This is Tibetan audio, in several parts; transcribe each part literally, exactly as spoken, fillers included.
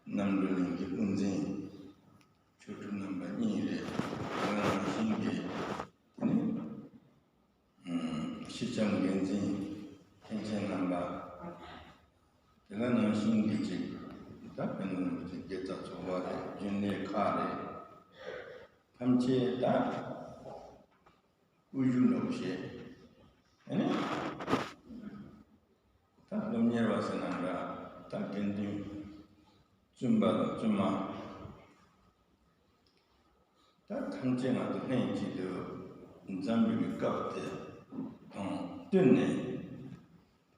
རྣམ་གྲོལ་གླིང་གི་དབུ་འཛིན་ཆོས་གྲུབ་རྣམ་པ་གཉིས་རེད། དེ་ནང་བཞིན་གྱི་དེ་ནི་ཨུམ་སེང་ལྕམ་འགན་འཛིན་མཁན་ཆེན་རྣམ་པ། དེ་ག་ནང་བཞིན་གྱི་ཅིག་ད་དཔོན་སློབ་ཀྱི་དགེ་རྩ་ཚོགས་པ་རེད། རྒྱུན་ལས་ཁག་རེད། ཐམས་ཅད་ད་དབུ་བཞུགས་འདྲ་བོ་བྱས། ཨ་ནི་ད་སློབ་གཉེར་བ་ཟེར་ན་འདྲ། ད་དགེ་འདུན་བཙུན་པ་དང་བཙུན་མ། ད་ཐམས་ཅད་ང་ཚོ་ལྷན་ཅིག་ཏུ་འཛོམས་པའི་སྐབས་དེ་དང་བསྟུན་ནས།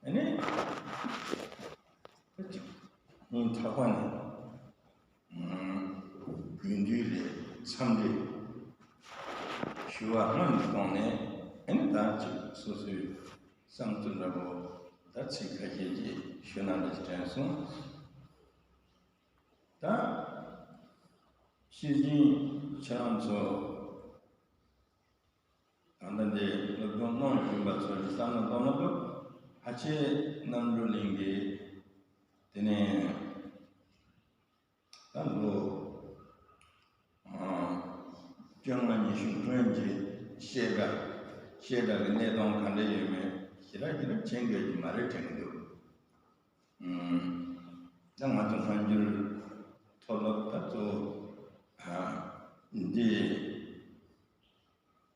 ཨ་ནི་ད་ཅིག་སྙིང་ཐག་པ་ནས་ཨུམ་དགེ་འདུན་ལ་འཚམས་འདྲི་ཞུ་བ་སྔོན་དུ་བཏང་ནས། ཨ་ནི་ད་ཅིག་སོ་སོའི་བསམ་ཚུལ་འདྲ་པོ་ད་ཚིག་ཁ་ཤས་ཅིག་ཞུ་ན་འདྲ་ཞིག་དྲན་སོང་། ད་ཤེས་བཞིན་ཁྱེད་རང་ཚོ་ད་ལྟ་འདི་སློབ་སྦྱོང་གནང་བཞིན་པ་ཚོ་ལ་བསམ་བློ་གཏོང་ན་འདུག་ཕལ་ཆེར་རྣམ་གྲོལ་གླིང་གི་དེ་ནས་ད་ལོ་ཨ་བཅོ་ལྔ་ཉི་ཤུ་སྔོན་གྱི་བཤད་གྲྭ། བཤད་གྲྭ་གི་གནས་སྟངས་ག་འདྲ་ཡོད་མེད་ཞེ་དྲག་ཞེ་དྲག་མཁྱེན་དགོས་ཀྱི་མ་རེད་དྲན་གྱི་འདུག་ཨུམ། ད་ང་ཚོ་སྔ་འགྱུར་མཐོ་སློབ་ད་གཙོ་བོ་ཨ་འདི་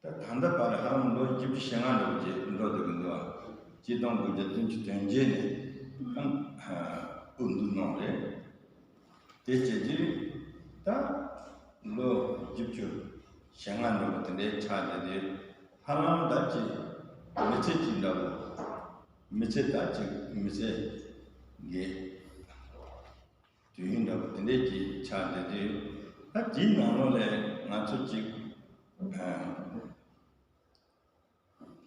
ད་ད་ལྟ་བར་ཧ་ལམ་ལོ་བཅུ་བཞི་ལྔ་འགྲོ་གི་འགྲོ་འདུག་གི་འདུག་ཆིག་སྟོང་དགུ་བརྒྱ་བདུན་ཅུ་དོན་བརྒྱད་ནས་ཨ་དབུ་འཛུགས་གནང་རེད། དེ་བྱས་དུས་ད་ལོ་བཅུ་བཅུ་ཞེ་ལྔ་འགྲོ་གི་དེ་འདྲའི་ཆགས་བསྡད་དུས། ཧ་ལམ་ད་ཅིག་མི་ཚེ་གཅིག་འདྲ་བོ། མི་ཚེ་ད་ཅིག་མི་ཚེ་གི་དུས་ཡུན་འདྲ་བོ་དེ་འདྲས་ཀྱི་ཆགས་བསྡད་དུས། ད་དེའི་ནང་ལོགས་ལ་ང་ཚོ་ཅིག་ཨ་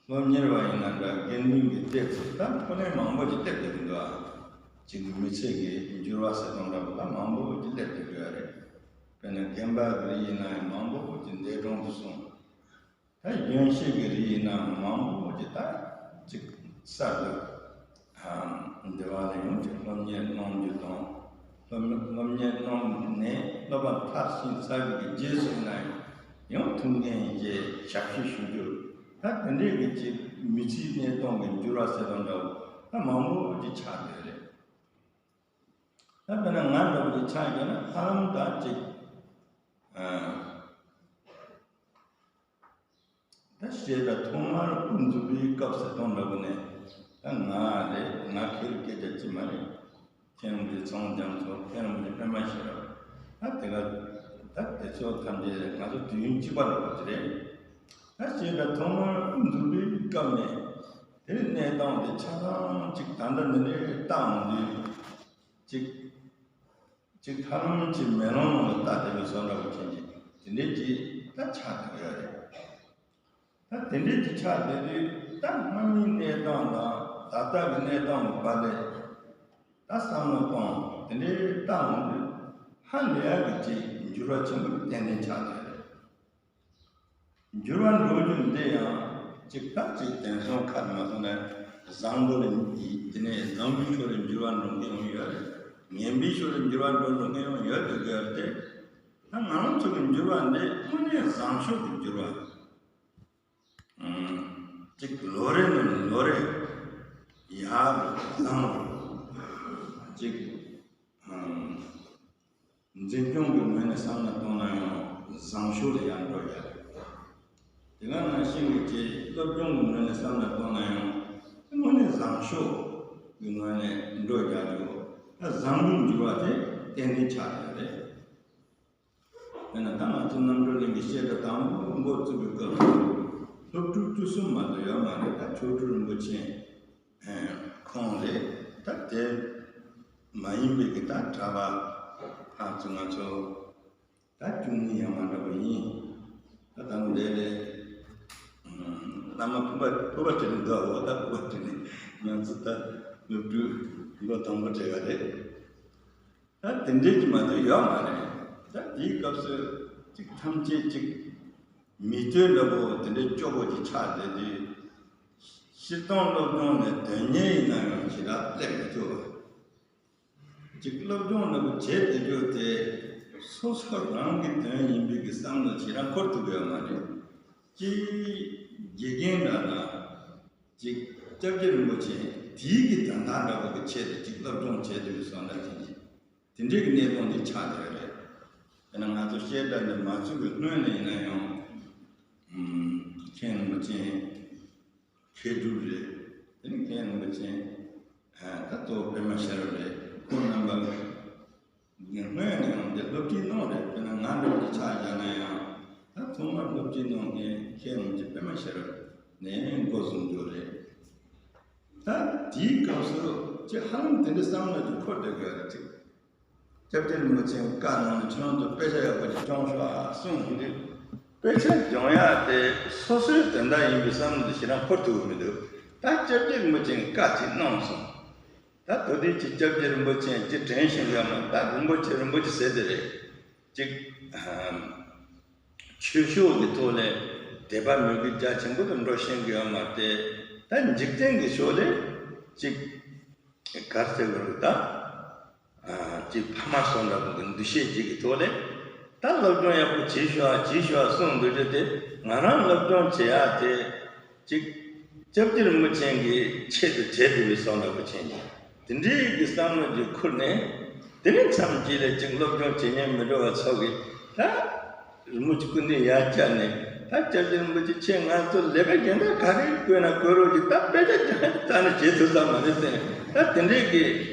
སློབ་གཉེར་བ་ཡིན་ན་འདྲ། དགེ་འདུན་གྱི་སླེབས་ཚུལ་ད་ཁོ་ནའི་མང་པོ་ཅིག་སླེབས་བསྡད་ཀྱི་འདུག་ཨ། ཅིག་མི་ཚེ་གི་འགྱུར་བ་ཟེར་སྟངས་འདྲ་བོ་ད་མང་པོ་ཅིག་སླེབས་བསྡད་ཀྱི་ཡོད་རེད། དཔེར་ན་དགོན་པ་གི་རིགས་ཡིན་ན་ཡང་མང་པོ་ཅིག་འདས་གྲོངས་སུ་སོང་། ད་གཞོན་སྐྱེས་ཀྱི་རིགས་ཡིན་ན་མང་པོ་ཅིག་ད་ཅིག་གསར་དུ་འདི་བ་ལ་ཡང་ཅིག་སློབ་གཉེར་གནང་རྒྱུ་དང་། སློབ་སློབ་གཉེར་གནང་ནས་སློབ་པ་མཐར་ཕྱིན་ཚར་བའི་རྗེས་སུ་ཡིན་ན་ཡང་ཐུགས་འགན་བཞེས་ཞབས་ཕྱི་ཞུ་རྒྱུ། ད་དེ་འདྲའི་གི་ཅིག་མི་ཚེའི་གནས་སྟངས་ཀྱི་འགྱུར་བ་ཟེར་བ་འདྲ་བོ་ད་མང་པོ་ཅིག་ཆགས་བསྡད་རེད། ད་དཔེར་ན་ང་འདྲ་བོ་ཅིག་ཆགས་བསྡད་ན་ཧ་ལམ་ད་ཅིག་ཨ། ད་བཤད་གྲྭ་ཐོག་མར་དབུ་འཛུགས་པའི་སྐབས་སུ་གཏོང་འདྲ་བོ་ནས། ད་ང་རེད། ང་ཁེར་སྐད་ཆ་ཅི་མ་རེད། མཁན་རིན་པོ་ཆེ་ཚངས་རྒྱ་མཚོ། མཁན་རིན་པོ་ཆེ་པད་མ་ཤེས་རབ། ད་དེ་ག་ད་དེ་ཚོ་ཐམས་ཅད་ང་ཚོ་དུས་ཡུན་གཅིག་པ་འདྲ་བོ་ཅིག་རེད། ད་བཤད་གྲྭ་ཐོག་མར་དབུ་འཛུགས་པའི་སྐབས་ནས་དེ་གནས་སྟངས་དེ་ཆ་ཚང་ཅིག་ད་ལྟ་འདི་འདྲའི་བལྟ་འོང་དུས་ཅིག་ཅིག་ཧ་ལམ་ཅིག་མེ་ལོང་ནང་ལ་རྟ་དེ་བའི་བཟོ་འདྲ་བོ་ཅན་གྱི་དེ་འདྲའི་ཅིག་ད་ཆགས་བསྡད་ཡོད་རེད། ད་དེ་འདྲའི་ཅིག་ཆགས་བསྡད་དུས་ད་སྔ་མའི་གནས་སྟངས་དང་ད་ལྟ་གི་གནས་སྟངས་ཀྱི་བར་ལ་ད་བསམ་བློ་གཏོང་དེ་འདྲའི་བལྟ་འོང་དུས་ཧ་ལས་ཡག་གི་ཅིག་འགྱུར་བ་ཆེན་པོ་ཏན་ཏན་ཆགས་བསྡད་ཡོད་རེད། འགྱུར་བ་འགྲོ་རྒྱུ་འདི་ཡང་གཅིག་ལྟར་གཅིག་དེང་སང་ཁ་ནས་མ་སོང་ན་བཟང་པོ་ལ་དེ་ནས་བཟང་པོའི་ཕྱོགས་ལ་འགྱུར་བ་འགྲོ་མཁན་ཡང་ཡོད་རེད། ངན་པའི་ཕྱོགས་ལ་འགྱུར་བ་འགྲོ་འགྲོ་མཁན་ཡང་ཡོད་དེ་ཡོད་དེ། ད་ང་རང་ཚོ་གི་འགྱུར་བ་འདི་དངོས་གནས་བཟང་ཕྱོགས་ཀྱི་འགྱུར་བ། ཨང་། གཅིག་ལོ་རེ་ནས་ལོ་རེ་ཡག་རུ་བཟང་རུ་གཅིག་ཨང་། འཛིན་སྐྱོང་གི་ངོས་ནས་བསམ་བློ་གཏོང་ན་ཡང་བཟང་ཕྱོགས་ལ་ཡར་འགྲོ་ཡ་རེད། དེ་ག་ནང་བཞིན་གྱི་ཅིག་སློབ་སྦྱོང་གི་ངོས་ནས་བསམ་བློ་གཏོང་ན་ཡང་དངོས་གནས་བཟང་ཕྱོགས་ཀྱི་ངོས་ནས་འགྲོ་ཡ་རྒྱུ། ད་བཟང་པོའི་འགྱུར་བ་དེ་ཏན་ཏན་ཆགས་ཡོད་རེད། དེ་ན་ད་ང་ཚོ་རྣམ་གྲོལ་གླིང་གི་བཤད་གྲྭ་དང་པོ་འགོ་བཙུགས་པའི་སྐབས་སུ་སློབ་ཕྲུག་བཅུ་གསུམ་མ་གཏོགས་ཡོད་མ་རེད། ད་མཆོག་སྤྲུལ་རིན་པོ་ཆེ་ཁོང་རེད། ད་དེ་མ་ཡིན་པའི་གི་ད་གྲྭ་པ་ཕར་ཚུར་ང་ཚོ་ད་བཅུ་གཉིས་ཡང་མ་འདྲ་བ་ཡིན། ད་ད་ལྟ་ལས་བླ་མ་སྤོབས་པ་སྤོབས་པ་དྲིན་འདུག་འོ། ད་སྤོབས་པ་དྲིན་ནས་ང་ཚོ་ད་སློབ་ཕྲུག་ལོ་དང་པོ་གྲས་ཀ་རེད། ད་དེ་འདྲའི་གི་མ་གཏོགས་ཡོད་མ་རེད། ད་དེའི་སྐབས་སུ་ཅིག་ཐམས་ཅད་ཅིག་མིག་ལྟོས་འདྲ་པོ་དེ་འདྲའི་སྐྱོ་པོ་ཅིག་ཆགས་བསྡད་དུས། སྤྱིར་བཏང་སློབ་སྦྱོང་ནས་དོན་གཉེར་ཡིན་ན་ཡང་ཞེ་དྲག་སླེབས་མི་ཐུབ་པ། ཅིག་སློབ་སྦྱོང་འདྲ་པོ་བྱས་བསྡད་རྒྱུ་དེ་སོ་སོ་རང་གི་དོན་ཡིན་པའི་གི་བསམ་བློ་ཞེ་དྲག་འཁོར་ཐུབ་ཡོད་མ་རེད། ཅིག་དགེ་རྒན་འདྲ་དང་ཅིག་སྐྱབས་རྗེ་རིན་པོ་ཆེ་དེའི་གི་དོན་དག་འདྲ་པོ་གི་ཆེད་དུ་ཅིག་སློབ་སྦྱོང་བྱས་ཐུབ་པའི་བཟོ་འདྲ་ཅིག་དེ་འདྲའི་གི་གནད་དོན་ཅིག་ཆགས་བསྡད་རེད། དཔེར་ན་ང་ཚོ་བཤད་གྲྭ་འདི་མ་ཚུགས་པའི་སྔོན་ལ་ཡིན་ན་ཡང་། ཨམ། མཁན་རིན་པོ་ཆེ་མཁས་གྲུབ་རེད། དེ་ནས་མཁན་རིན་པོ་ཆེ་ད་གཙོ་བོ་པད་མ་ཤེས་རབ་རེད། ཁོང་རྣམ་པ་སྔོན་ནས་ཡང་འདི་སློབ་ཁྲིད་གནང་རེད། དཔེར་ན་ང་འདྲ་པོ་ཆགས་བཞག་ན་ཡང་ད་ཐོག་མར་སློབ་ཁྲིད་གནང་མཁན་མཁན་རིན་པོ་ཆེ་པད་མ་ཤེས་རབ་ནས་འགོ་བཟུང་རྒྱུ་རེད། ད་དེའི་སྐབས་སུ་ཅིག་ཧ་ལམ་དེ་འདྲའི་བསམ་བློ་ཅིག་འཁོར་བསྡད་དགོས་རེད་ཅིག་སྐྱབས་རྗེ་རིན་པོ་ཆེའི་བཀའ་གནང་ནས་ཁྱོད་ཚོ་དཔེ་ཆ་ཡག་པོ་ཅིག་སྦྱོང་ཤོག་ཨ་གསུངས་དུས། དཔེ་ཆ་སྦྱོང་ཡག་དེ་སོ་སོའི་དོན་དག་ཡིན་པའི་བསམ་བློ་དེ་ཞེ་དྲག་འཁོར་ཐུབ་ཀྱི་མི་འདུག་ད་སྐྱབས་རྗེ་རིན་པོ་ཆེས་བཀའ་ཅིག་གནང་སོང་། ད་དེ་དུས་ཀྱི་སྐྱབས་རྗེ་རིན་པོ་ཆེས་ཅིག་དྲན་ཤེས་ཡོད་མ་རེད། ད་རིན་པོ་ཆེ་རིན་པོ་ཆེ་ཟེར་དེ་རེད། ཅིག་ཨམ། ཆོས་ཕྱོགས་ཀྱི་ཐོག་ལས་དད་པ་མོས་གུས་རྒྱ་ཆེན་པོ་དང་འགྲོ་ཤེས་ཀྱི་ཡོད་མ་རེད་དེ། ད་འཇིག་རྟེན་གྱི་ཕྱོགས་ལས་ཅིག་ག་རེ་ཟེར་དགོས་རེད་ད། ཨ། ཅིག་ཕ་མ་སོགས་འདྲ་པོ་གི་འདུ་ཤེས་ཅིག་གི་ཐོག་ལས་ད་སློབ་སྦྱོང་ཡག་པོ་བྱེད་ཤོག་ཨ་བྱེད་ཤོག་ཨ་གསུངས་འདུག་རྒྱུ་དེ། ང་རང་སློབ་སྦྱོང་བྱེད་ཡག་དེ་ཅིག་སྐྱབས་རྗེ་རིན་པོ་ཆེ་གི་ཆེད་དུ་བྱས་ཏེ་བའི་བསམ་བློ་འདྲ་པོ་བྱས་ནས་དེ་འདྲའི་གི་བསམ་བློ་ཅིག་ཁུར་ནས། དེ་ནས་མཚམས་གཅིག་ལ་ཅིག་སློབ་སྦྱོང་བྱེད་མཁན་མི་འགྲོ་བ་ཚོ་གིས་ད། རི་མོ་གཅིག་སྐུ་མདུན་ཡར་བཅར་ནས། ད་སྐྱབས་རྗེ་རིན་པོ་ཆེ་ཁྱེད་ང་ཚོ་ལས་ཀ་གཞན་དག་ག་རེ་བསྐོས་ན་བསྐོས་རོགས་ཀྱི། ད་དཔེ་ཆ་རྩ་ནས་བྱེད་ཐུབ་ས་མ་རེད་ཟེར། ད་དེ་འདྲའི་གི་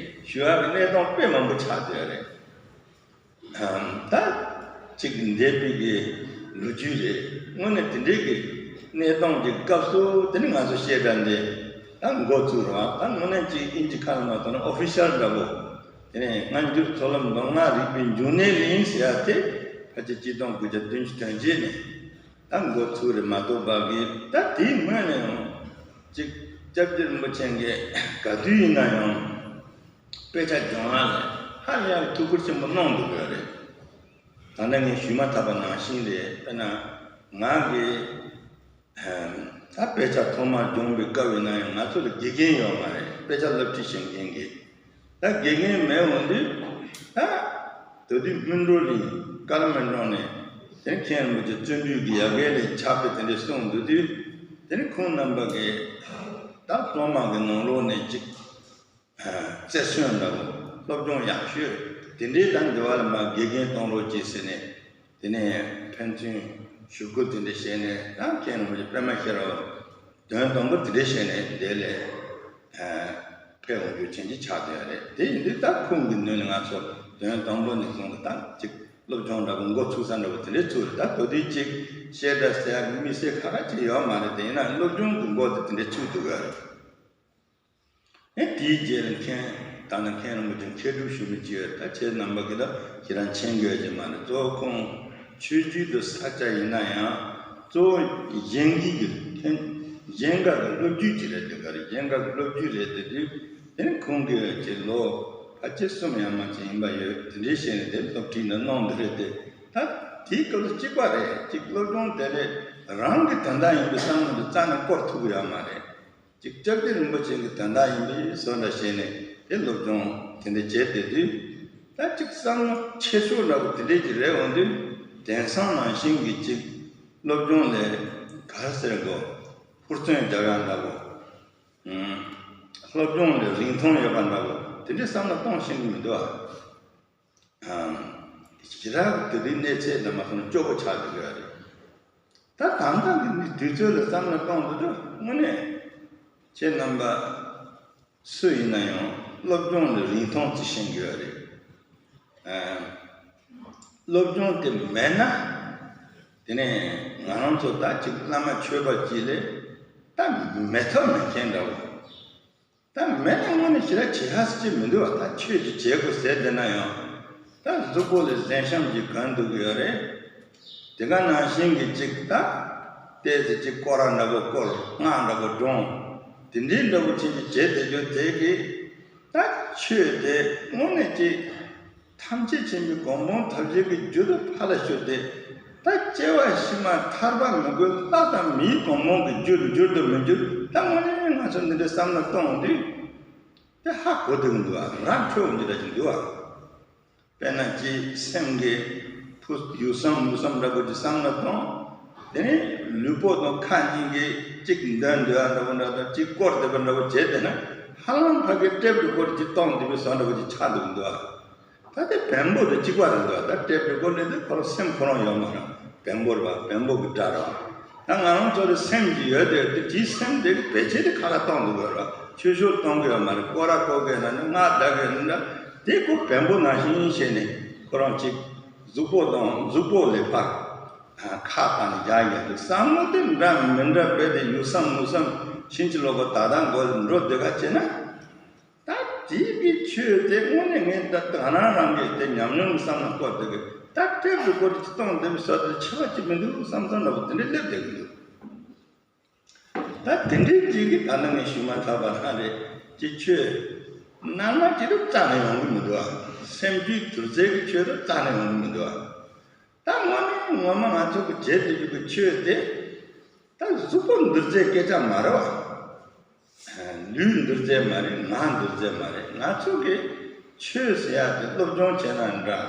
ཞུ་ཡག་གི་གནས་སྟངས་དཔེ་མང་པོ་ཆགས་བསྡད་ཡོད་རེད། ཨམ། ད་ཅིག་འདས་པའི་གི་ལོ་རྒྱུས་རེད། དངོས་གནས་དེ་འདྲའི་གི་གནས་སྟངས་ཀྱི་སྐབས་སུ་དེ་ནི་ང་ཚོ་བཤད་གྲྭ་འདི་ད་འགོ་བཙུགས་རོགས། ད་དངོས་གནས་ཅིག་ཨིན་ཇི་ཁ་ལ་མ་གཏོགས་ན་ཨོ་ཕི་ཤལ་འདྲ་པོ། དེ་ནས་སྔ་འགྱུར་ཚོགས་ལམ་མདོ་སྔགས་རིག་པའི་འབྱུང་གནས་གླིང་ཟེར་ཡ་དེ་ཕལ་ཆེར་གཅིག་སྟོང་དགུ་བརྒྱ་བདུན་ཅུ་དོན་བརྒྱད་ནས་ད་འགོ་ཚུགས་རེད་མ་གཏོགས་པ་གི། ད་དེའི་སྔོན་ནས་ཡང་ཅིག་སྐྱབས་རྗེ་རིན་པོ་ཆེ་གིས་ག་དུས་ཡིན་ན་ཡང་དཔེ་ཆ་སྦྱོང་ཡ་ལ་ཧ་ལས་ཡག་ཐུགས་ཁུར་ཆེན་པོ་གནང་འདུག་ཡོད་རེད། ད་ལྟ་ངས་ཞུས་མ་ཐག་པ་ནང་བཞིན་རེད། དཔེར་ན་ང་གི་ད་དཔེ་ཆ་ཐོག་མར་སྦྱོང་བའི་སྐབས་ཡིན་ན་ཡང་ང་ཚོ་ལ་དགེ་རྒན་ཡོད་མ་རེད། དཔེ་ཆ་སློབ་ཁྲིད་བྱེད་མཁན་གྱི། ད་དགེ་རྒན་མེད་འོང་དུས་ད་དེ་དུས་སྨིན་གྲོལ་གླིང་ཀ་ལ་སྨིན་གྲོལ་ནས་དེ་ནས་མཁན་རིན་པོ་ཆེ་བརྩོན་འགྲུས་ཀྱི་ཡ་གྱལ་ལས་ཕྱག་དཔེ་དེ་འདྲ་གསུངས་འདུག་དུས། དེ་ནས་ཁོང་རྣམ་པ་གིས་ད་སློབ་མ་གི་ནང་ལོགས་ནས་ཅིག་རྩེར་སོན་འདྲ་པོ། སློབ་སྦྱོང་ཡག་ཤོས་དེ་འདྲའི་ད་འདི་བ་ལ་མ་དགེ་རྒན་གཏོང་རོགས་གྱིས་ཟེར་ནས། དེ་ནས་ཕན་ཚུན་ཞུ་སྐུལ་དེ་འདྲ་བྱས་ནས། ད་མཁན་རིན་པོ་ཆེ་པད་མ་ཤེས་རབ་དོན་དང་པོ་དེ་འདྲ་བྱས་ནས་འདི་ལས་ཕེབས་འོང་རྒྱུ་ཅན་གྱི་ཆགས་བསྡད་ཡོད་རེད། དེ་ཡིན་དུས་ད་ཁོང་གི་མདུན་ནས་ང་ཚོ་དོན་དང་པོ་ནས་བཟུང་སྟེ་ད་ཅིག་སློབ་སྦྱོང་འདྲ་པོ་འགོ་ཚུགས་ས་འདྲ་པོ་དེ་འདྲ་ཚུགས་རེད། ད་དེ་དུས་ཅིག་བཤད་གྲྭ་ཟེར་ཡག་གི་དམིགས་བསལ་ཁ་ཁ་ཅིག་ཡོད་མ་རེད། དེ་ཡིན་ན་སློབ་སྦྱོང་གི་འགོ་དེ་དེ་འདྲ་ཚུགས་འདུག་ཡོད་རེད། ཨེ། དེའི་རྗེས་ལ་མཁན། ད་ནི་མཁན་རིན་པོ་ཆེ་མཁས་གྲུབ་ཞུ་མི་གཅིག་ཡོད། ད་ཁྱེད་རྣམ་པ་གིས་ད་ཁྱེད་རང་མཁྱེན་དགོས་ཀྱི་མ་རེད། གཙོ་བོ་ཁོང་ཆོས་བརྒྱུད་དུ་ས་ཆ་ཡིན་ན་ཡང་གཙོ་བོ་གཞན་གྱི་གི་མཁན། གཞན་དགའ་གི་སློབ་བརྒྱུད་ཅིག་རེད། དེ་ག་རེ་གཞན་དགའ་གི་སློབ་བརྒྱུད་རེད། དེ་དུས་དེ་ནི་ཁོང་གིས་ཁྱེད་ལོ་ཕལ་ཆེར་གསུམ་ཡར་མར་ཅིག་ཡིན་པ་ཡོད། དེ་འདྲའི་བྱས་ནས་དེ་སློབ་ཁྲིད་ནི་གནང་འདི་རེད་དེ། ད་དེའི་སྐབས་སུ་གཅིག་པ་རེད། གཅིག་སློབ་སྦྱོང་དེ་ལས་རང་གི་དོན་དག་ཡིན་པའི་བསམ་བློ་འདི་རྩ་ནས་སྐོར་ཐུབ་ཀྱི་ཡོད་མ་རེད། ཅིག་སྐྱབས་རྗེ་རིན་པོ་ཆེ་གི་དོན་དག་ཡིན་པའི་བཟོ་འདྲ་བྱས་ནས་དེ་སློབ་སྦྱོང་དེ་འདྲ་བྱས་བསྡད་དུས། ད་ཅིག་བསམ་བློ་ཆེ་ཤོས་འདྲ་པོ་དེ་འདྲས་ཀྱི་རེད་འོང་དུས། དེང་སང་ནང་བཞིན་གྱི་ཅིག་སློབ་སྦྱོང་ལས་ག་རེ་ཟེར་དགོས། ཧུར་བརྩོན་རྒྱག་ཡག་འདྲ་པོ། ཨུམ། སློབ་སྦྱོང་ལས་རིན་ཐང་ཡོད་པ་འདྲ་པོ་དེ་འདྲས་བསམ་བློ་གཏོང་ཤེས་ཀྱི་མི་འདུག་ཨ། ཨང་། ཞེ་དྲག་དེ་རིང་གནས་ཚད་ལ་མ་སོང་ན་སྐྱོ་པོ་ཆགས་ཀྱི་ཡོད་རེད། ད་ད་ལྟ་གི་མི་དུས་ཚོད་ལ་བསམ་བློ་གཏོང་དུས་དུས་དངོས་གནས་ཁྱེད་རྣམ་པ་སུ་ཡིན་ན་ཡང་སློབ་སྦྱོང་ལ་རིན་ཐང་ཅིག་ཤེས་ཀྱི་ཡོད་རེད། ཨང་། སློབ་སྦྱོང་དེ་མེད་ན་དེ་ནས་ང་རང་ཚོ་ད་ཅིག་བླ་མ་ཆོས་པ་ཅིག་ལས་ད་མེད་ཐབས་མེད་མཁན་འདྲ་བོ། ད་མེད་ན་དངོས་གནས་ཞེ་དྲག་བྱེད་ཧ་སི་ཅི་མི་འདུག་བ། ད་ཆོས་ཅིག་བྱེད་དགོས་ཟེར་བསྡད་ན་ཡང་། ད་གཟུགས་པོ་ལ་གཟན་ཤམ་ཅིག་གོན་འདུག་གི་ཡོད་རེད། དེ་ག་ནང་བཞིན་གྱི་ཅིག་ད་ལྟས་ཟེར་ཅིག་སྐོར་ར་འདྲ་པོ་བསྐོར། སྔགས་འདྲ་པོ་བགྲང་། དེ་འདྲའི་འདྲ་པོ་ཅིག་ཅིག་བྱེད་བསྡད་རྒྱུ་དེ་གི་ད་ཆོས་དེ་དངོས་གནས་ཅིག་ཐམས་ཅད་མཁྱེན་པའི་གོ་འཕང་ཐོབ་བྱེད་ཀྱི་རྒྱུ་དེ་ཕར་ལ་བཤུར་ཏེ། ད་སྐྱེ་བ་ཕྱི་མ་ཐར་པ་མི་དགོས། ལྷ་དང་མིའི་གོ་འཕང་གི་རྒྱུར་འགྱུར་དུ་མི་འགྱུར། ད་དངོས་གནས་ང་ཚོ་འདི་འདྲའི་བསམ་བློ་གཏོང་དུས། དེ་ཧ་གོ་བསྡད་ཀྱི་འདུག་ཨ། རང་འཕྲོད་འོང་གི་འདྲ་ཅིག་འདུག་ཨ། དཔེར་ན་ཅིག་སེམས་ཀྱི་ཕུ་ཡུག་ཙམ་མུག་ཙམ་འདྲ་པོ་ཅིག་བསམ་བློ་གཏོང་། དེ་ནས་ལུས་པོ་དང་ཁ་གཉིས་ཀྱིས་གཅིག་འདོན་འདོད་ཡ་འདྲ་པོ་འདྲ་དང་གཅིག་བསྐོར་བསྡད་པ་འདྲ་པོ་བྱས་བསྡད་ན། ཧ་ལམ་ཕ་གི་ཊེབ་རི་ཀོར་ཌར་ཅིག་གཏོང་བསྡད་པའི་བཟོ་འདྲ་པོ་ཅིག་ཆགས་འདུག་འདུག་ཨ། ད་དེ་བེམ་པོ་དང་གཅིག་པ་རེད་འདུག་ད་ཊེབ་རི་ཀོར་ཌར་དེ་ཁོ་རང་སེམས་ཁོ་རང་ཡོད་མ་རེད། བེམ་པོ་རེད་པ། བེམ་པོ་གི་སྒྲ་རེད་པ། ད་ང་རང་ཚོ་ལ་སེམས་ཀྱི་ཡོད་དེ་དེ་དེའི་སེམས་དེ་གི་བེད་སྤྱད་དེ་ཁ་ཁ་གཏོང་འདུག་གི་རེད་པ། ཆོས་ཕྱོགས་གཏོང་གི་ཡོད་མ་རེད། སྐོར་ར་བསྐོར་གི་ཡོད་ན་ནི་སྔགས་བཟླ་གི་ཡོད་ན་དེ་ཁོ་བེམ་པོ་ནང་བཞིན་བྱས་ནས་ཁོ་རང་གཅིག་གཟུགས་པོ་དང་གཟུགས་པོ་ལས་ཕར་ཁ་བཏང་ནས་རྒྱག་ཡོད་དེ་བསམ་བློ་དེ་འདྲ་མི་འདྲ་བས་དེ་ཡུག་ཙམ་མུག་ཙམ་ཕྱིན་ཅི་ལོག་པ་ད་ལྟ་འགོ་འགྲོ་བསྡད་ག་བྱས་ན། ད་དེའི་གི་ཆོས་དེ་དངོས་གནས་ངས་ད་ང་རང་རང་གིས་དེ་ཉམས་མྱོང་གི་བསམ་ན་སྐོར་དེ་གི་ད་ཊེབ་རི་ཀོར་ཌར་ཅིག་གཏོང་བསྡད་པའི་བཟོ་དེ་ཆེ་བ་ཅིག་མི་འདུག་བསམ་བསམ་འདྲ་པོ་དེ་འདྲའི་སླེབས་བསྡད་ཀྱི་འདུག་ད་དེ་འདྲའི་ཅིག་གི་ད་ནི་ངས་ཞུས་མ་ཐག་པ་ཧ་རེད་ཅིག་ཆོས་རྣལ་མ་ཅིག་ཏུ་རྩ་ནས་ཡོང་གི་མི་འདུག་ཨ། སེམས་རྒྱུད་དུར་རྫས་ཀྱི་ཆོས་དུ་རྩ་ནས་ཡོང་གི་མི་འདུག་ཨ། ད་དངོས་གནས་ངོ་མ་ང་ཚོ་གི་བྱེད་དུ་འཇུག་གི་ཆོས་དེ། ད་གཟུགས་པོ་འདུལ་རྫས་སྐད་ཆ་མ་རེད་བ། ལུས་འདུལ་རྫས་མ་རེད། ངག་འདུལ་རྫས་མ་རེད། ང་ཚོ་གི་ཆོས་ཟེར་ཡ་དེ་སློབ་སྦྱོང་བྱས་ན་འདྲ།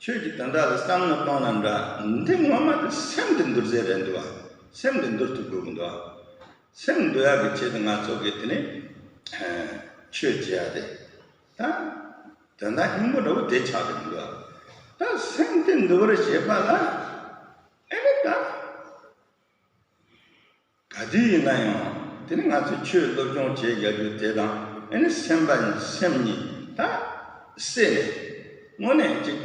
ཆོས་ཀྱི་དོན་དག་ལ་བསམ་བློ་གཏོང་ན་འདྲ། འདི་ངོ་མ་དེ་སེམས་དེ་འདུལ་རྫས་རེད་འདུག་བ། སེམས་དེ་འདུལ་ཐུབ་དགོས་ཀྱི་འདུག་བ། སེམས་འདུལ་ཡག་གི་ཆེད་དུ་ང་ཚོ་གི་དེ་ནི་ཆོས་བྱེད་ཡ་དེ། ད་དོན་དག་སྙིང་པོ་འདྲ་བོ་དེ་ཆགས་ཀྱི་འདུག་བ། ད་སེམས་དེ་འདུལ་བར་བྱེད་པ་ལ་ཨེ་ནི་ད། ག་དུས་ཡིན་ན་ཡང་དེ་ནི་ང་ཚོས་ཆོས་སློབ་སྦྱོང་བྱེད་རྒྱུ་དེ་དང་ཨེ་ནི་སེམས་པ་ཡིན་སེམས་ཉིད་ད་བསྲེས་ནས་དངོས་གནས་ཅིག་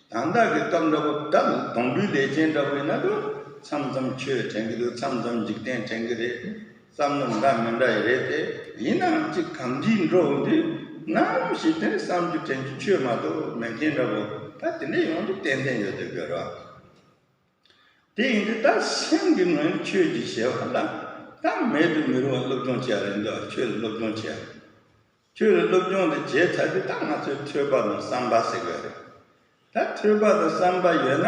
ད་ལྟ་གི་སྐབས་འདྲ་བོ་ད་སྡོང་པོའི་ལས་ཅན་འདྲ་བོ་ཡིན་ན་དུ་མཚམས་མཚམས་ཆོས་དྲན་གི་འདུག་མཚམས་མཚམས་འཇིག་རྟེན་དྲན་གི་རེད། བསམ་བློ་འདྲ་མི་འདྲ་ཡི་རེད་དེ་ཡིན་ནའང་ཅིག་གམ་འདིའི་འགྲོ་འོང་དུས་ནམ་ཞིག་དེ་ནི་བསམ་རྒྱུ་དྲན་རྒྱུ་ཆོས་མ་གཏོགས་མེད་མཁན་འདྲ་བོ་ད་དེ་འདྲ་ཡོང་དུས་ཏན་ཏན་ཡོད་དུ་དགོས་རོགས། དེ་ཡིན་དུས་ད་སེམས་ཀྱི་ངོས་ཆོས་ཀྱི་བྱེད་པ་ལ་ད་མེད་དུ་མི་རུང་བ་སློབ་སྦྱོང་བྱེད་ཡ་རེད་འདུག་ཆོས་ལ་སློབ་སྦྱོང་བྱེད་ཡ། ཆོས་ལ་སློབ་སྦྱོང་དེ་བྱས་ཚར་དུས་ད་ང་ཚོས་ཐོས་པ་དང་བསམ་པ་ཟེར་དགོས་རེད། ད་ཐོས་པ་དང་བསམ་པ་ཡོད་ན་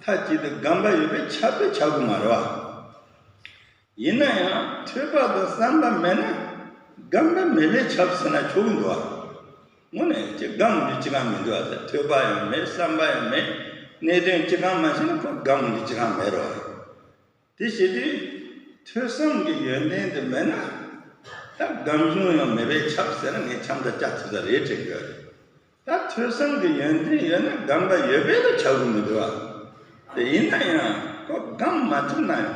མཐའ་གཅིག་ཏུ་སྒོམ་པ་ཡོད་པས་ཁྱབ་པས་ཁྱབ་གི་མ་རེད་བ། ཡིན་ན་ཡང་ཐོས་པ་དང་བསམ་པ་མེད་ན་སྒོམ་པ་མེད་པས་ཁྱབ་ཟེར་ན་ཆོག་གི་འདུག་བ། དངོས་གནས་ཅིག་སྒོམ་རྒྱུ་ཅི་གང་མི་འདུག་ཨ་ཟེར། ཐོས་པ་ཡང་མེད། བསམ་པ་ཡང་མེད། གནད་དོན་ཅི་གང་མ་ཤེས་ན་ཁོ་སྒོམ་རྒྱུ་ཅི་གང་མེད་རོ། དེ་བྱེད་དུས་ཐོས་བསམ་གྱི་ཡོན་ཏན་དེ་མེད་ན་ད་སྒོམ་བྱུང་ཡང་མེད་པས་ཁྱབ་ཟེར་ན་ངས་འཆམ་ད་བཅའ་ཐུབ་ས་རེད་དྲན་གྱི་ཡོད་རེད། ད་ཐོས་བསམ་གྱི་ཡོན་ཏན་ཡོད་ན་སྒོམ་པ་ཡོད་པས་ལ་ཁྱབ་གི་མི་འདུག་ཨ། དེ་ཡིན་ན་ཡང་ཁོ་སྒོམ་མ་ཐུབ་ན་ཡང་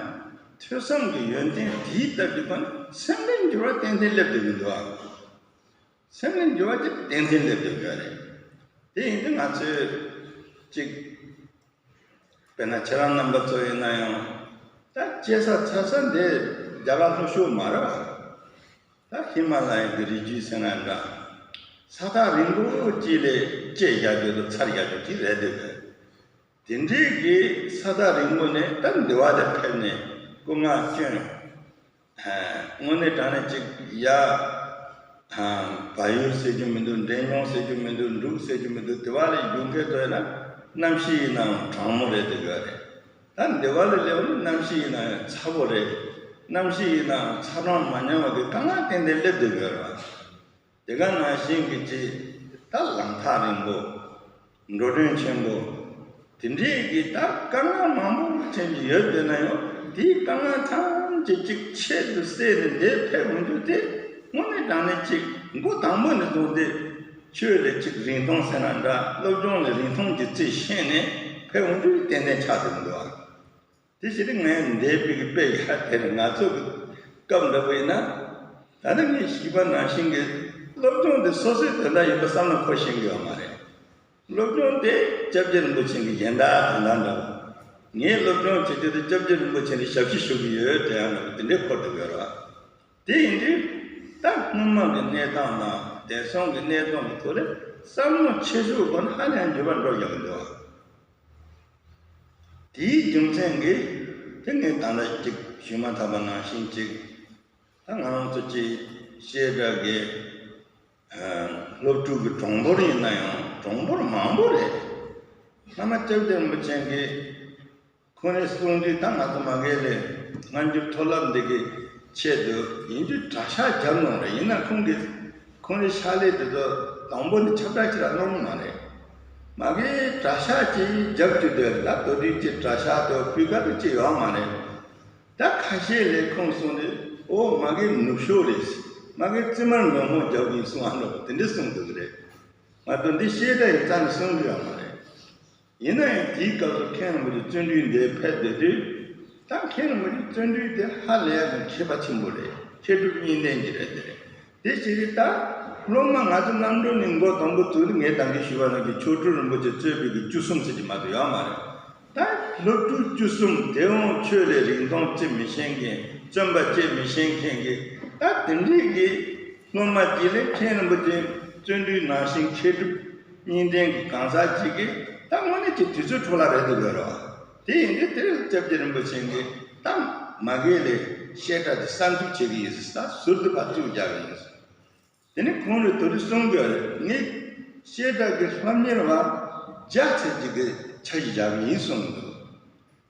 ཐོས་བསམ་གྱི་ཡོན་ཏན་དེའི་སྟབས་ཀྱིས་ཁོ་ན་སེམས་ལ་འགྱུར་བ་ཏན་ཏན་སླེབས་དུ་མི་འདུག་ཨ། སེམས་ལ་འགྱུར་བ་དེ་ཏན་ཏན་སླེབས་ཡོད་པ་རེད། དེ་ཡིན་དུས་ང་ཚོས་གཅིག་དཔེར་ན་ཁྱེད་རང་རྣམ་པ་ཚོ་ཡིན་ན་ཡང་ད་སྐྱེ་ས་འཚར་ས་འདི་རྒྱ་གར་ལྷོ་ཕྱོགས་མ་རེད་བ། ད་ཧི་མ་ལ་ཡའི་གི་རི་རྒྱུད་ཟེར་ན་འདྲ། ས་ཐག་རིང་པོ་གཅིག་ལས་སྐྱེ་རྒྱག་རྒྱུ་དང་འཚར་རྒྱག་རྒྱུ་གཅིག་རེད་འདུག་གས། དེ་འདྲའི་གི་ས་ཐག་རིང་པོ་ནས་ད་འདི་བ་དེ་ཕེབས་ནས་སྐུ་ངལ་སྐྱོན། དངོས་གནས་དྲང་གནས་ཅིག་ཡ། བལ་ཡུལ་ཟེར་རྒྱུ་མི་འདུག་འབྲས་ཉུང་ཟེར་རྒྱུ་མི་འདུག་འབྲུག་ཟེར་རྒྱུ་མི་འདུག་དེ་བ་ལས་ཡོང་མཁན་ཚོ་ཡིན་ན་གནམ་གཤིས་ཡིན་ནའང་གྲང་མོ་རེད་འདུག་ག་རེད། ད་འདི་བ་ལས་སླེབས་ནས་གནམ་གཤིས་ཡིན་ན་ཡང་ཚ་པོ་རེད། གནམ་གཤིས་ཡིན་ནའང་ཚ་གྲང་མ་མཉམ་པ་གི་དཀའ་ངལ་ཏན་ཏན་སླེབས་འདུག་ག་རེད་བ། དེ་ག་ནང་བཞིན་གྱི་ཅིག་ད་ལམ་ཐག་རིང་པོ། འགྲོ་གྲོན་ཆེན་པོ། དེ་འདྲའི་གི་ད་དཀའ་ངལ་མང་པོ་ཅན་ཅིག་ཡོད་པས་ན་ཡང་དེའི་དཀའ་ངལ་ཐམས་ཅད་ཅིག་ཆེད་དུ་བསྲེས་ནས་འདིར་ཕེབས་འོང་རྒྱུ་དེ་དངོས་གནས་དྲང་གནས་ཅིག་འགོ་དང་པོ་ནས་བཟུང་སྟེ་ཆོས་ལ་ཅིག་རིན་ཐང་ཟེར་ན་འདྲ་སློབ་སྦྱོང་ལ་རིན་ཐང་གི་རྩིས་ཤེས་ནས་ཕེབས་འོང་རྒྱུ་ཏན་ཏན་ཆགས་འདུག་འདུག་ཨ། དེ་བྱས་ཏེ་ངས་འདས་པའི་གི་དཔེ་ཡ་དེ་ནི་ང་ཚོ་གི་སྐབས་འདྲ་པོ་ཡིན་ན། ད་ནི་ངས་ཞུས་པ་ནང་བཞིན་གྱི་སློབ་སྦྱོང་དེ་སོ་སོའི་དོན་དག་ཡིན་པ་བསམ་བློ་འཁོར་ཤེས་ཀྱི་ཡོད་མ་རེད། སློབ་སྦྱོང་དེ་སྐྱབས་རྗེ་རིན་པོ་ཆེ་གི་གཞན་དག་དོན་དག་འདྲ་བོ། ངས་སློབ་སྦྱོང་བྱེད་རྒྱུ་དེ་སྐྱབས་རྗེ་རིན་པོ་ཆེ་ནས་ཞབས་ཕྱི་ཞུ་གི་ཡོད་དེ་ཡང་འདྲ་བོ་དེ་འདྲའི་འཁོར་འདུག་ཡོད་རེད་བ། དེ་ཡིན་དུས་ད་སྔོན་མ་གི་གནས་སྟངས་དང་དེང་སང་གི་གནས་སྟངས་ཀྱི་ཐོག་ལ་བསམ་བློ་ཆེ་ཤོས་སྒོ་ནས་ཧ་ལས་འགྱུར་བ་འགྲོ་བཞག་གི་འདུག་བ། དེའི་རྒྱུ་མཚན་གྱིས་དེ་ངས་ད་ལྟ་ཅིག་ཞུས་མ་ཐག་པ་ནང་བཞིན་ཅིག་ད་ང་རང་ཚོ་ཅིག་བཤད་གྲྭ་གི་སློབ་ཕྲུག་གི་གྲངས་འབོར་ཡིན་ན་ཡང་གྲངས་འབོར་མང་པོ་རེད། སྔ་མ་སྐྱབས་རྗེ་རིན་པོ་ཆེ་གིས་ཁོང་ནས་གསུང་དུས་ད་ང་ཚོ་མ་གི་ལས་སྔ་འགྱུར་མཐོ་རླབས་འདི་གི་ཆེད་དུ་ཡིན་རྒྱུ་གྲྭ་ཤག་བརྒྱབ་གནང་རེད། ཡིན་ན་ཁོང་གིས་ ཁོང་རའི་ཕྱག་ལས་དེ་ཚོ་དང་པོ་ནི་ཁྱབ་བསྒྲགས་ཅིག་ར་གནང་གི་མ་རེད། མ་གིའི་གྲྭ་ཤག་ཅིག་རྒྱབ་ཀྱི་སྡོད་རེད། ད་དོ་དུས་ཀྱི་གྲྭ་ཤག་དང་སྤུས་ཀ་དང་ཅིག་ཡོད་མ་རེད། ད་ཁ་ཤས་ལས་ཁོང་གསུངས་ཏེ། ཨོ་མ་གི་ནུབ་ཕྱོགས་རེད། མ་གི་རྩིབ་མར་མགོ་མོ་རྒྱབ་ཀྱི་སོང་ཨ་འགྲོ་དེ་འདྲས་གསུངས་འདུག་གི་རེད། ང་ཚོ་འདི་བཤད་གྲྭ་ཡི་རྩ་ནས་གསུང་གི་ཡོད་མ་རེད། ཡིན་ན་ཡང་དེའི་སྐབས་སུ་མཁན་རིན་པོ་ཆེ་བརྩོན་འགྲུས་འདིར་ཕེབས་བསྡད་དུས། ད་མཁན་རིན་པོ་ཆེ་བརྩོན་འགྲུས་དེ་ཧ་ལས་ཡག་གི་མཁས་པ་ཆེན་པོ་རེད། མཁས་གྲུབ་གཉིས་ལྡན་གྱི་རེད་དེ། དེ་བྱས་ཏེ་ད་སློབ་མ་ང་ཚོ་རྣམ་གྲོལ་ནས་འགོ་དང་པོ་བཙུགས་ནས་ངས་ད་གིན་ཞུས་པ་ནང་བཞིན་མཆོག་སྤྲུལ་རིན་པོ་ཆེ་གཙོས་པའི་གི་བཅུ་གསུམ་ཟེར་གྱི་མ་གཏོགས་ཡོད་མ་རེད། ད་སློབ་ཕྲུག་བཅུ་གསུམ་དེ་འོང་ཆོས་ལས་རིག་མཐོང་ཅི་མི་ཤེས་མཁན། བརྩོན་པ་ཅི་མི་ཤེས་མཁན་གྱི་ད་དེ་འདྲས་ཀྱི་སློབ་མ་གཅིག་ལ་མཁན་རིན་པོ་ཆེ་བརྩོན་འགྲུས་ནང་བཞིན་མཁས་གྲུབ་གཉིས་ལྡན་གྱི་གང་ཟག་ཅིག་གིས་ད་དངོས་གནས་ཀྱི་དུས་ཚོད་འཕྲོ་བརླག་རེད་འདུག་ཡོད་རེད་བ། དེ་ཡིན་དུས་དེར་སྐྱབས་རྗེ་རིན་པོ་ཆེ་གིས་ད་མ་གི་ལ་བཤད་གྲྭ་དེ་གསར་འཛུགས་བྱེད་ཀྱི་ཡིན་ཟེར། ད་ཟུར་དུ་ཕར་བཙུགས་རྒྱག་གི་ཡིན་ཟེར། དེ་ནས་ཁོང་རེ་དོ་རེ་གསུང་གི་ཡོད་རེད། ངས་བཤད་གྲྭ་གི་སློབ་གཉེར་བ་བརྒྱ་ཙམ་ཅིག་གི་འཆར་གཞི་བཞག་གི་ཡིན་གསུངས་འདུག་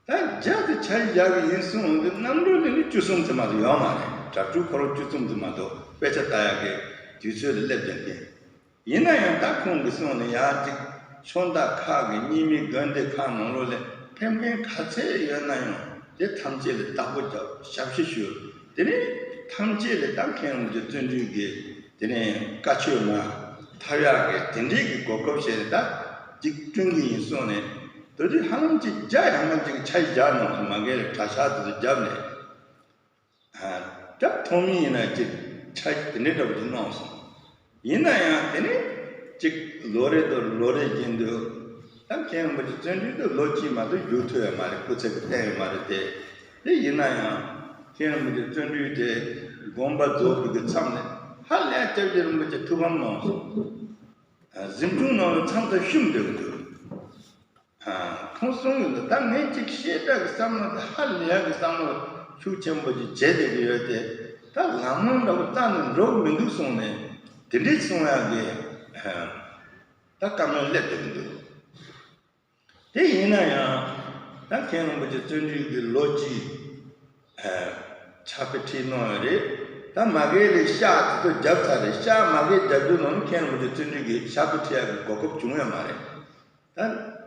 ད་བརྒྱ་དེ་འཆར་གཞི་བཞག་གི་ཡིན་གསུངས་འདུག་རྣམ་གྲོལ་ནས་ནི་བཅུ་གསུམ་དེ་མ་གཏོགས་ཡོད་མ་རེད། གྲྭ་ཕྲུག་ཁོ་རང་བཅུ་གསུམ་དེ་མ་གཏོགས་དཔེ་ཆ་ལྟ་ཡག་གི་དུས་ཚོད་ལ་སླེབས་བསྡད་མཁན། ཡིན་ན་ཡང་ད་ཁོང་གིས་གསུངས་ནས་ཡང་ཅིག་ཕྱོགས་མཐའ་ཁག་གི་གཉིས་སྨན་དགོན་སྡེ་ཁག་ནང་ལོགས་ལ་ཕེབས་མཁན་ག་ཚད་ཡོད་ན་ཡང་དེ་ཐམས་ཅད་ལ་བདག་པོ་རྒྱབ་ཞབས་ཕྱི་ཞུ། དེ་ནས་ཐམས་ཅད་ལ་ད་མཁན་རིན་པོ་ཆེ་བརྩོན་འགྲུས་ཀྱི་དེ་ནས་བཀའ་ཆོས་མ་ཐོབ་ཡག་གི་དེ་འདྲའི་གི་གོ་སྐབས་བྱས་ནས་ད་ཅིག་བསྐྲུན་གྱི་ཡིན་གསུངས་ནས། དེ་དུས་ཧ་ལམ་ཅིག་བརྒྱ་ཡར་མར་ཅིག་འཆར་གཞི་བཞག་གནང་སོང་། མ་གི་ལ་གྲྭ་ཤག་དེ་ཚོ་བརྒྱབ་ནས། སྐབས་ཐོག་མའི་ཡིན་ན་ཅིག་འཆར་གཞི་དེ་འདྲའི་འདྲ་པོ་ཅིག་གནང་སོང་། ཡིན་ན་ཡང་དེ་ནས་ཅིག་ལོ་རེ་དང་ལོ་རེ་བཞིན་དུ་ད་མཁན་རིན་པོ་ཆེ་བརྩོན་འགྲུས་དེ་ལོ་གཅིག་མ་གཏོགས་བསྒྱུར་ཐུབ་ཡོད་མ་རེད། སྐུ་ཚེ་གི་བརྟན་ཡོད་མ་རེད་དེ། དེ་ཡིན་ན་ཡང་མཁན་རིན་པོ་ཆེ་བརྩོན་འགྲུས་དེ་དགོངས་པ་རྫོགས་པའི་གི་མཚམས་ནས་ཧ་ལས་སྐྱབས་རྗེ་རིན་པོ་ཆེ་ཐུགས་ཕམ་གནང་སོང་། གཟིམ་ཆུང་ནང་ལ་མཚམས་མཚམས་བཤུམས་བསྡད་ཀྱི་འདུག་ཁོང་གསུང་གི་འདུག་ད་ངས་ཅིག་བཤད་གྲྭ་གི་བསམ་བློ་དེ་ཧ་ལས་ཡག་གི་བསམ་བློ་ཤུགས་ཆེན་པོ་ཅིག་བྱས་བསྡད་ཀྱི་ཡོད་དེ། ད་ལམ་ལྷོང་འདྲ་པོ་རྩ་ནས་འགྲོ་གི་མི་འདུག་གསུངས་ནས་དེ་འདྲས་གསུང་ཡག་གི་ད་བཀའ་མོལ་སླེབས་བསྡད་ཀྱི་འདུག་དེ་ཡིན་ན་ཡང་ད་མཁན་རིན་པོ་ཆེ་བརྩོན་འགྲུས་ཀྱི་ལོ་གཅིག་ཕྱག་དཔེ་ཁྲིད་གནང་ཡོད་རེད། ད་མ་གི་ལ་ཤག་དེ་ཚོ་བརྒྱབ་ཚར་རེད། ཤག་མ་གི་རྒྱབ་རྒྱུ་ནང་མཁན་རིན་པོ་ཆེ་བརྩོན་འགྲུས་ཀྱི་ཕྱག་དཔེ་ཁྲིད་ཡག་གི་གོ་སྐབས་བྱུང་ཡོད་མ་རེད། ད་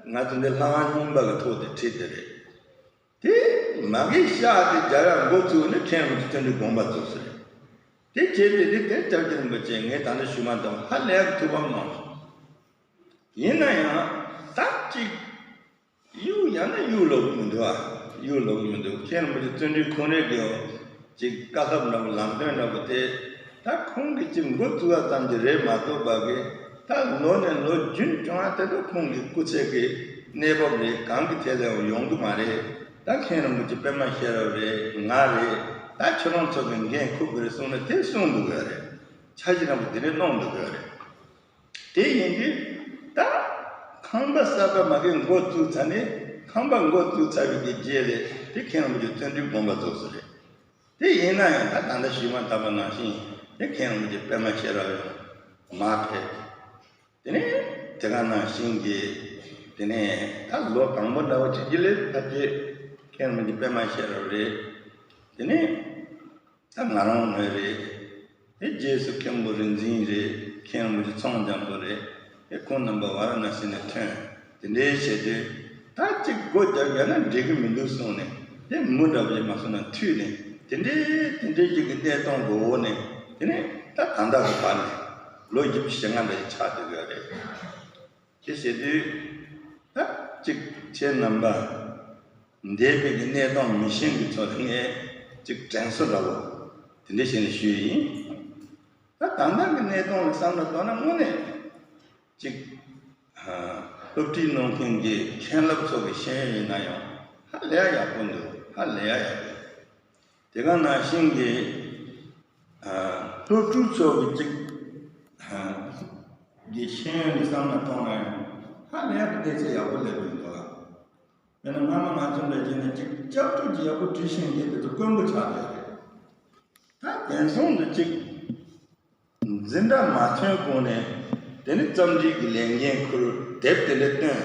ང་ཚོ་འདི་ལྷ་དབང་རྙིང་པ་གི་ཐོག་ཏུ་ཁྲིད་དེ་རེད། དེ་མ་གི་ཤག་དེ་རྒྱབ་ཡག་འགོ་བཙུགས་ནས་མཁན་རིན་པོ་ཆེ་བརྩོན་འགྲུས་དགོངས་པ་རྫོགས་སོང་རེད། དེ་བྱས་ཏེ་དེ་དེ་སྐྱབས་རྗེ་རིན་པོ་ཆེ་ངས་ད་ལྟ་ཞུས་མ་ཐུབ་ཧ་ལས་ཡག་ཐུགས་ཕམ་གནང་སོང་། ཡིན་ན་ཡང་ད་ཅིག་གཡུག་ཡང་ན་གཡུག་ལོག་གི་མི་འདུག་ཨ། གཡུག་ལོག་གི་མི་འདུག་མཁན་རིན་པོ་ཆེ་བརྩོན་འགྲུས་ཁོང་རང་གི་ཅིག་བཀའ་སློབ་འདྲ་པོ་ལམ་སྟོན་འདྲ་པོ་དེ་ད་ཁོང་གིས་ཅིག་འགོ་བཙུགས་པ་ཙམ་གྱིས་རེད་མ་གཏོགས་པ་གི་ད་ལོ་ནས་ལོ་རྒྱུན་སྐྱོང་བ་དེ་ཚོ་ཁོང་གི་སྐུ་ཚེ་གི་གནས་བབ་རེད། གང་གི་ཐད་ལ་ཡང་ཡོང་གི་མ་རེད། ད་མཁན་རིན་པོ་ཆེ་པད་མ་ཤེས་རབ་རེད། ང་རེད། ད་ཁྱོད་རང་ཚོ་གི་འགན་འཁུར་དགོས་རེད་གསུངས་ནས་དེ་གསུངས་འདུག་གི་རེད། འཆར་གཞི་འདྲ་པོ་དེ་འདྲས་གནང་འདུག་གི་རེད། དེ་ཡིན་དུས་ད་ཁང་པ་གསར་པ་མ་གི་འགོ་བཙུགས་ཚར་ནས་ཁང་པ་འགོ་བཙུགས་ཚར་བའི་གི་རྗེས་ལ་དེ་མཁན་རིན་པོ་ཆེ་བརྩོན་འགྲུས་དགོངས་པ་རྫོགས་སོང་རེད། དེ་ཡིན་ན་ཡང་ད་ད་ལྟ་ཞུས་མ་ཐག་པ་ནང་བཞིན་དེ་མཁན་རིན་པོ་ཆེ་པད་མ་ཤེས་རབ་ཡང་མར་ཕེབས། དེ་ནས་དེ་ག་ནང་བཞིན་གྱི་དེ་ནས་ད་ལོ་དང་པོ་འདྲ་བོ་བྱེད་ཀྱི་ལས་ཕལ་ཆེར་མཁན་རིན་པོ་ཆེ་པད་མ་ཤེས་རབ་རེད། དེ་ནས་ད་ང་རང་ངོས་རེད། དེ་རྗེས་སུ་མཁན་པོ་རིག་འཛིན་རེད། མཁན་རིན་པོ་ཆེ་ཚོང་རྒྱག་པོ་རེད། དེ་ཁོང་རྣམ་པ་ཝཱ་ར་ཎ་སི་ནས་ཐོན། དེ་འདྲའི་བྱས་དུས་ད་ཅིག་སྒོ་རྒྱབ་ཡོད་ན་འགྲིག་གི་མི་འདུག་གསུངས་ནས་དེ་མུ་འདྲ་བོ་ཞིག་མ་སོང་ན་མཐུད་ནས་དེ་འདྲའི་དེ་འདྲའི་ཅིག་གི་གནས་སྟངས་གི་འོག་ནས་དེ་ནས་ད་ད་ལྟ་གི་བར་ནས་ལོ་བཞི་བཅུ་ཞེ་ལྔ་འདྲ་ཞིག་ཆགས་བསྡད་ཡོད་རེད། དེ་བྱེད་དུས་ད་ཅིག་ཁྱེད་རྣམ་པ་འདས་པའི་གི་གནས་སྟངས་མི་ཤེས་མཁན་ཚོ་ལ་ངས་ཅིག་དྲན་གསོ་འདྲ་བོ་དེ་འདྲ་བྱས་ནས་ཞུས་ཡིན། ད་ད་ལྟ་གི་གནས་སྟངས་ལ་བསམ་བློ་གཏོང་ན་དངོས་གནས་ཅིག་སློབ་ཁྲིད་གནང་མཁན་གྱི་མཁན་སློབ་ཚོ་གི་ཤེས་ཡོན་ཡིན་ན་ཡང་ཧ་ལས་ཡག་པོ་འདུག་ཧ་ལས་ཡག་ཡག་པོ། དེ་ག་ནང་བཞིན་གྱི་སློབ་ཕྲུག་ཚོ་གི་ཅིག་གི་ཤེས་ཡོན་གྱི་བསམ་བློ་གཏོང་ན་ཡང་ཧ་ལས་ཡག་གི་གནས་ཚད་ཡག་པོ་སླེབས་ཡོད་འདུག་ཨ། དཔེར་ན་སྔ་མ་ང་ཚོ་འདྲ་བྱས་ན་ཅིག་སྐྱབས་ཐོ་ཅིག་ཡག་པོ་བྲིས་ཤེས་མཁན་དེ་ཚོ་དཀོན་པོ་ཆགས་བསྡད་རེད། ད་དེང་སང་འདི་ཅིག་འཛིན་གྲྭ་མ་ཐོན་གོང་ནས་དེ་ནི་རྩོམ་སྒྲིག་གི་ལས་འགན་ཁུར། དེབ་དེ་འདྲ་བཏོན།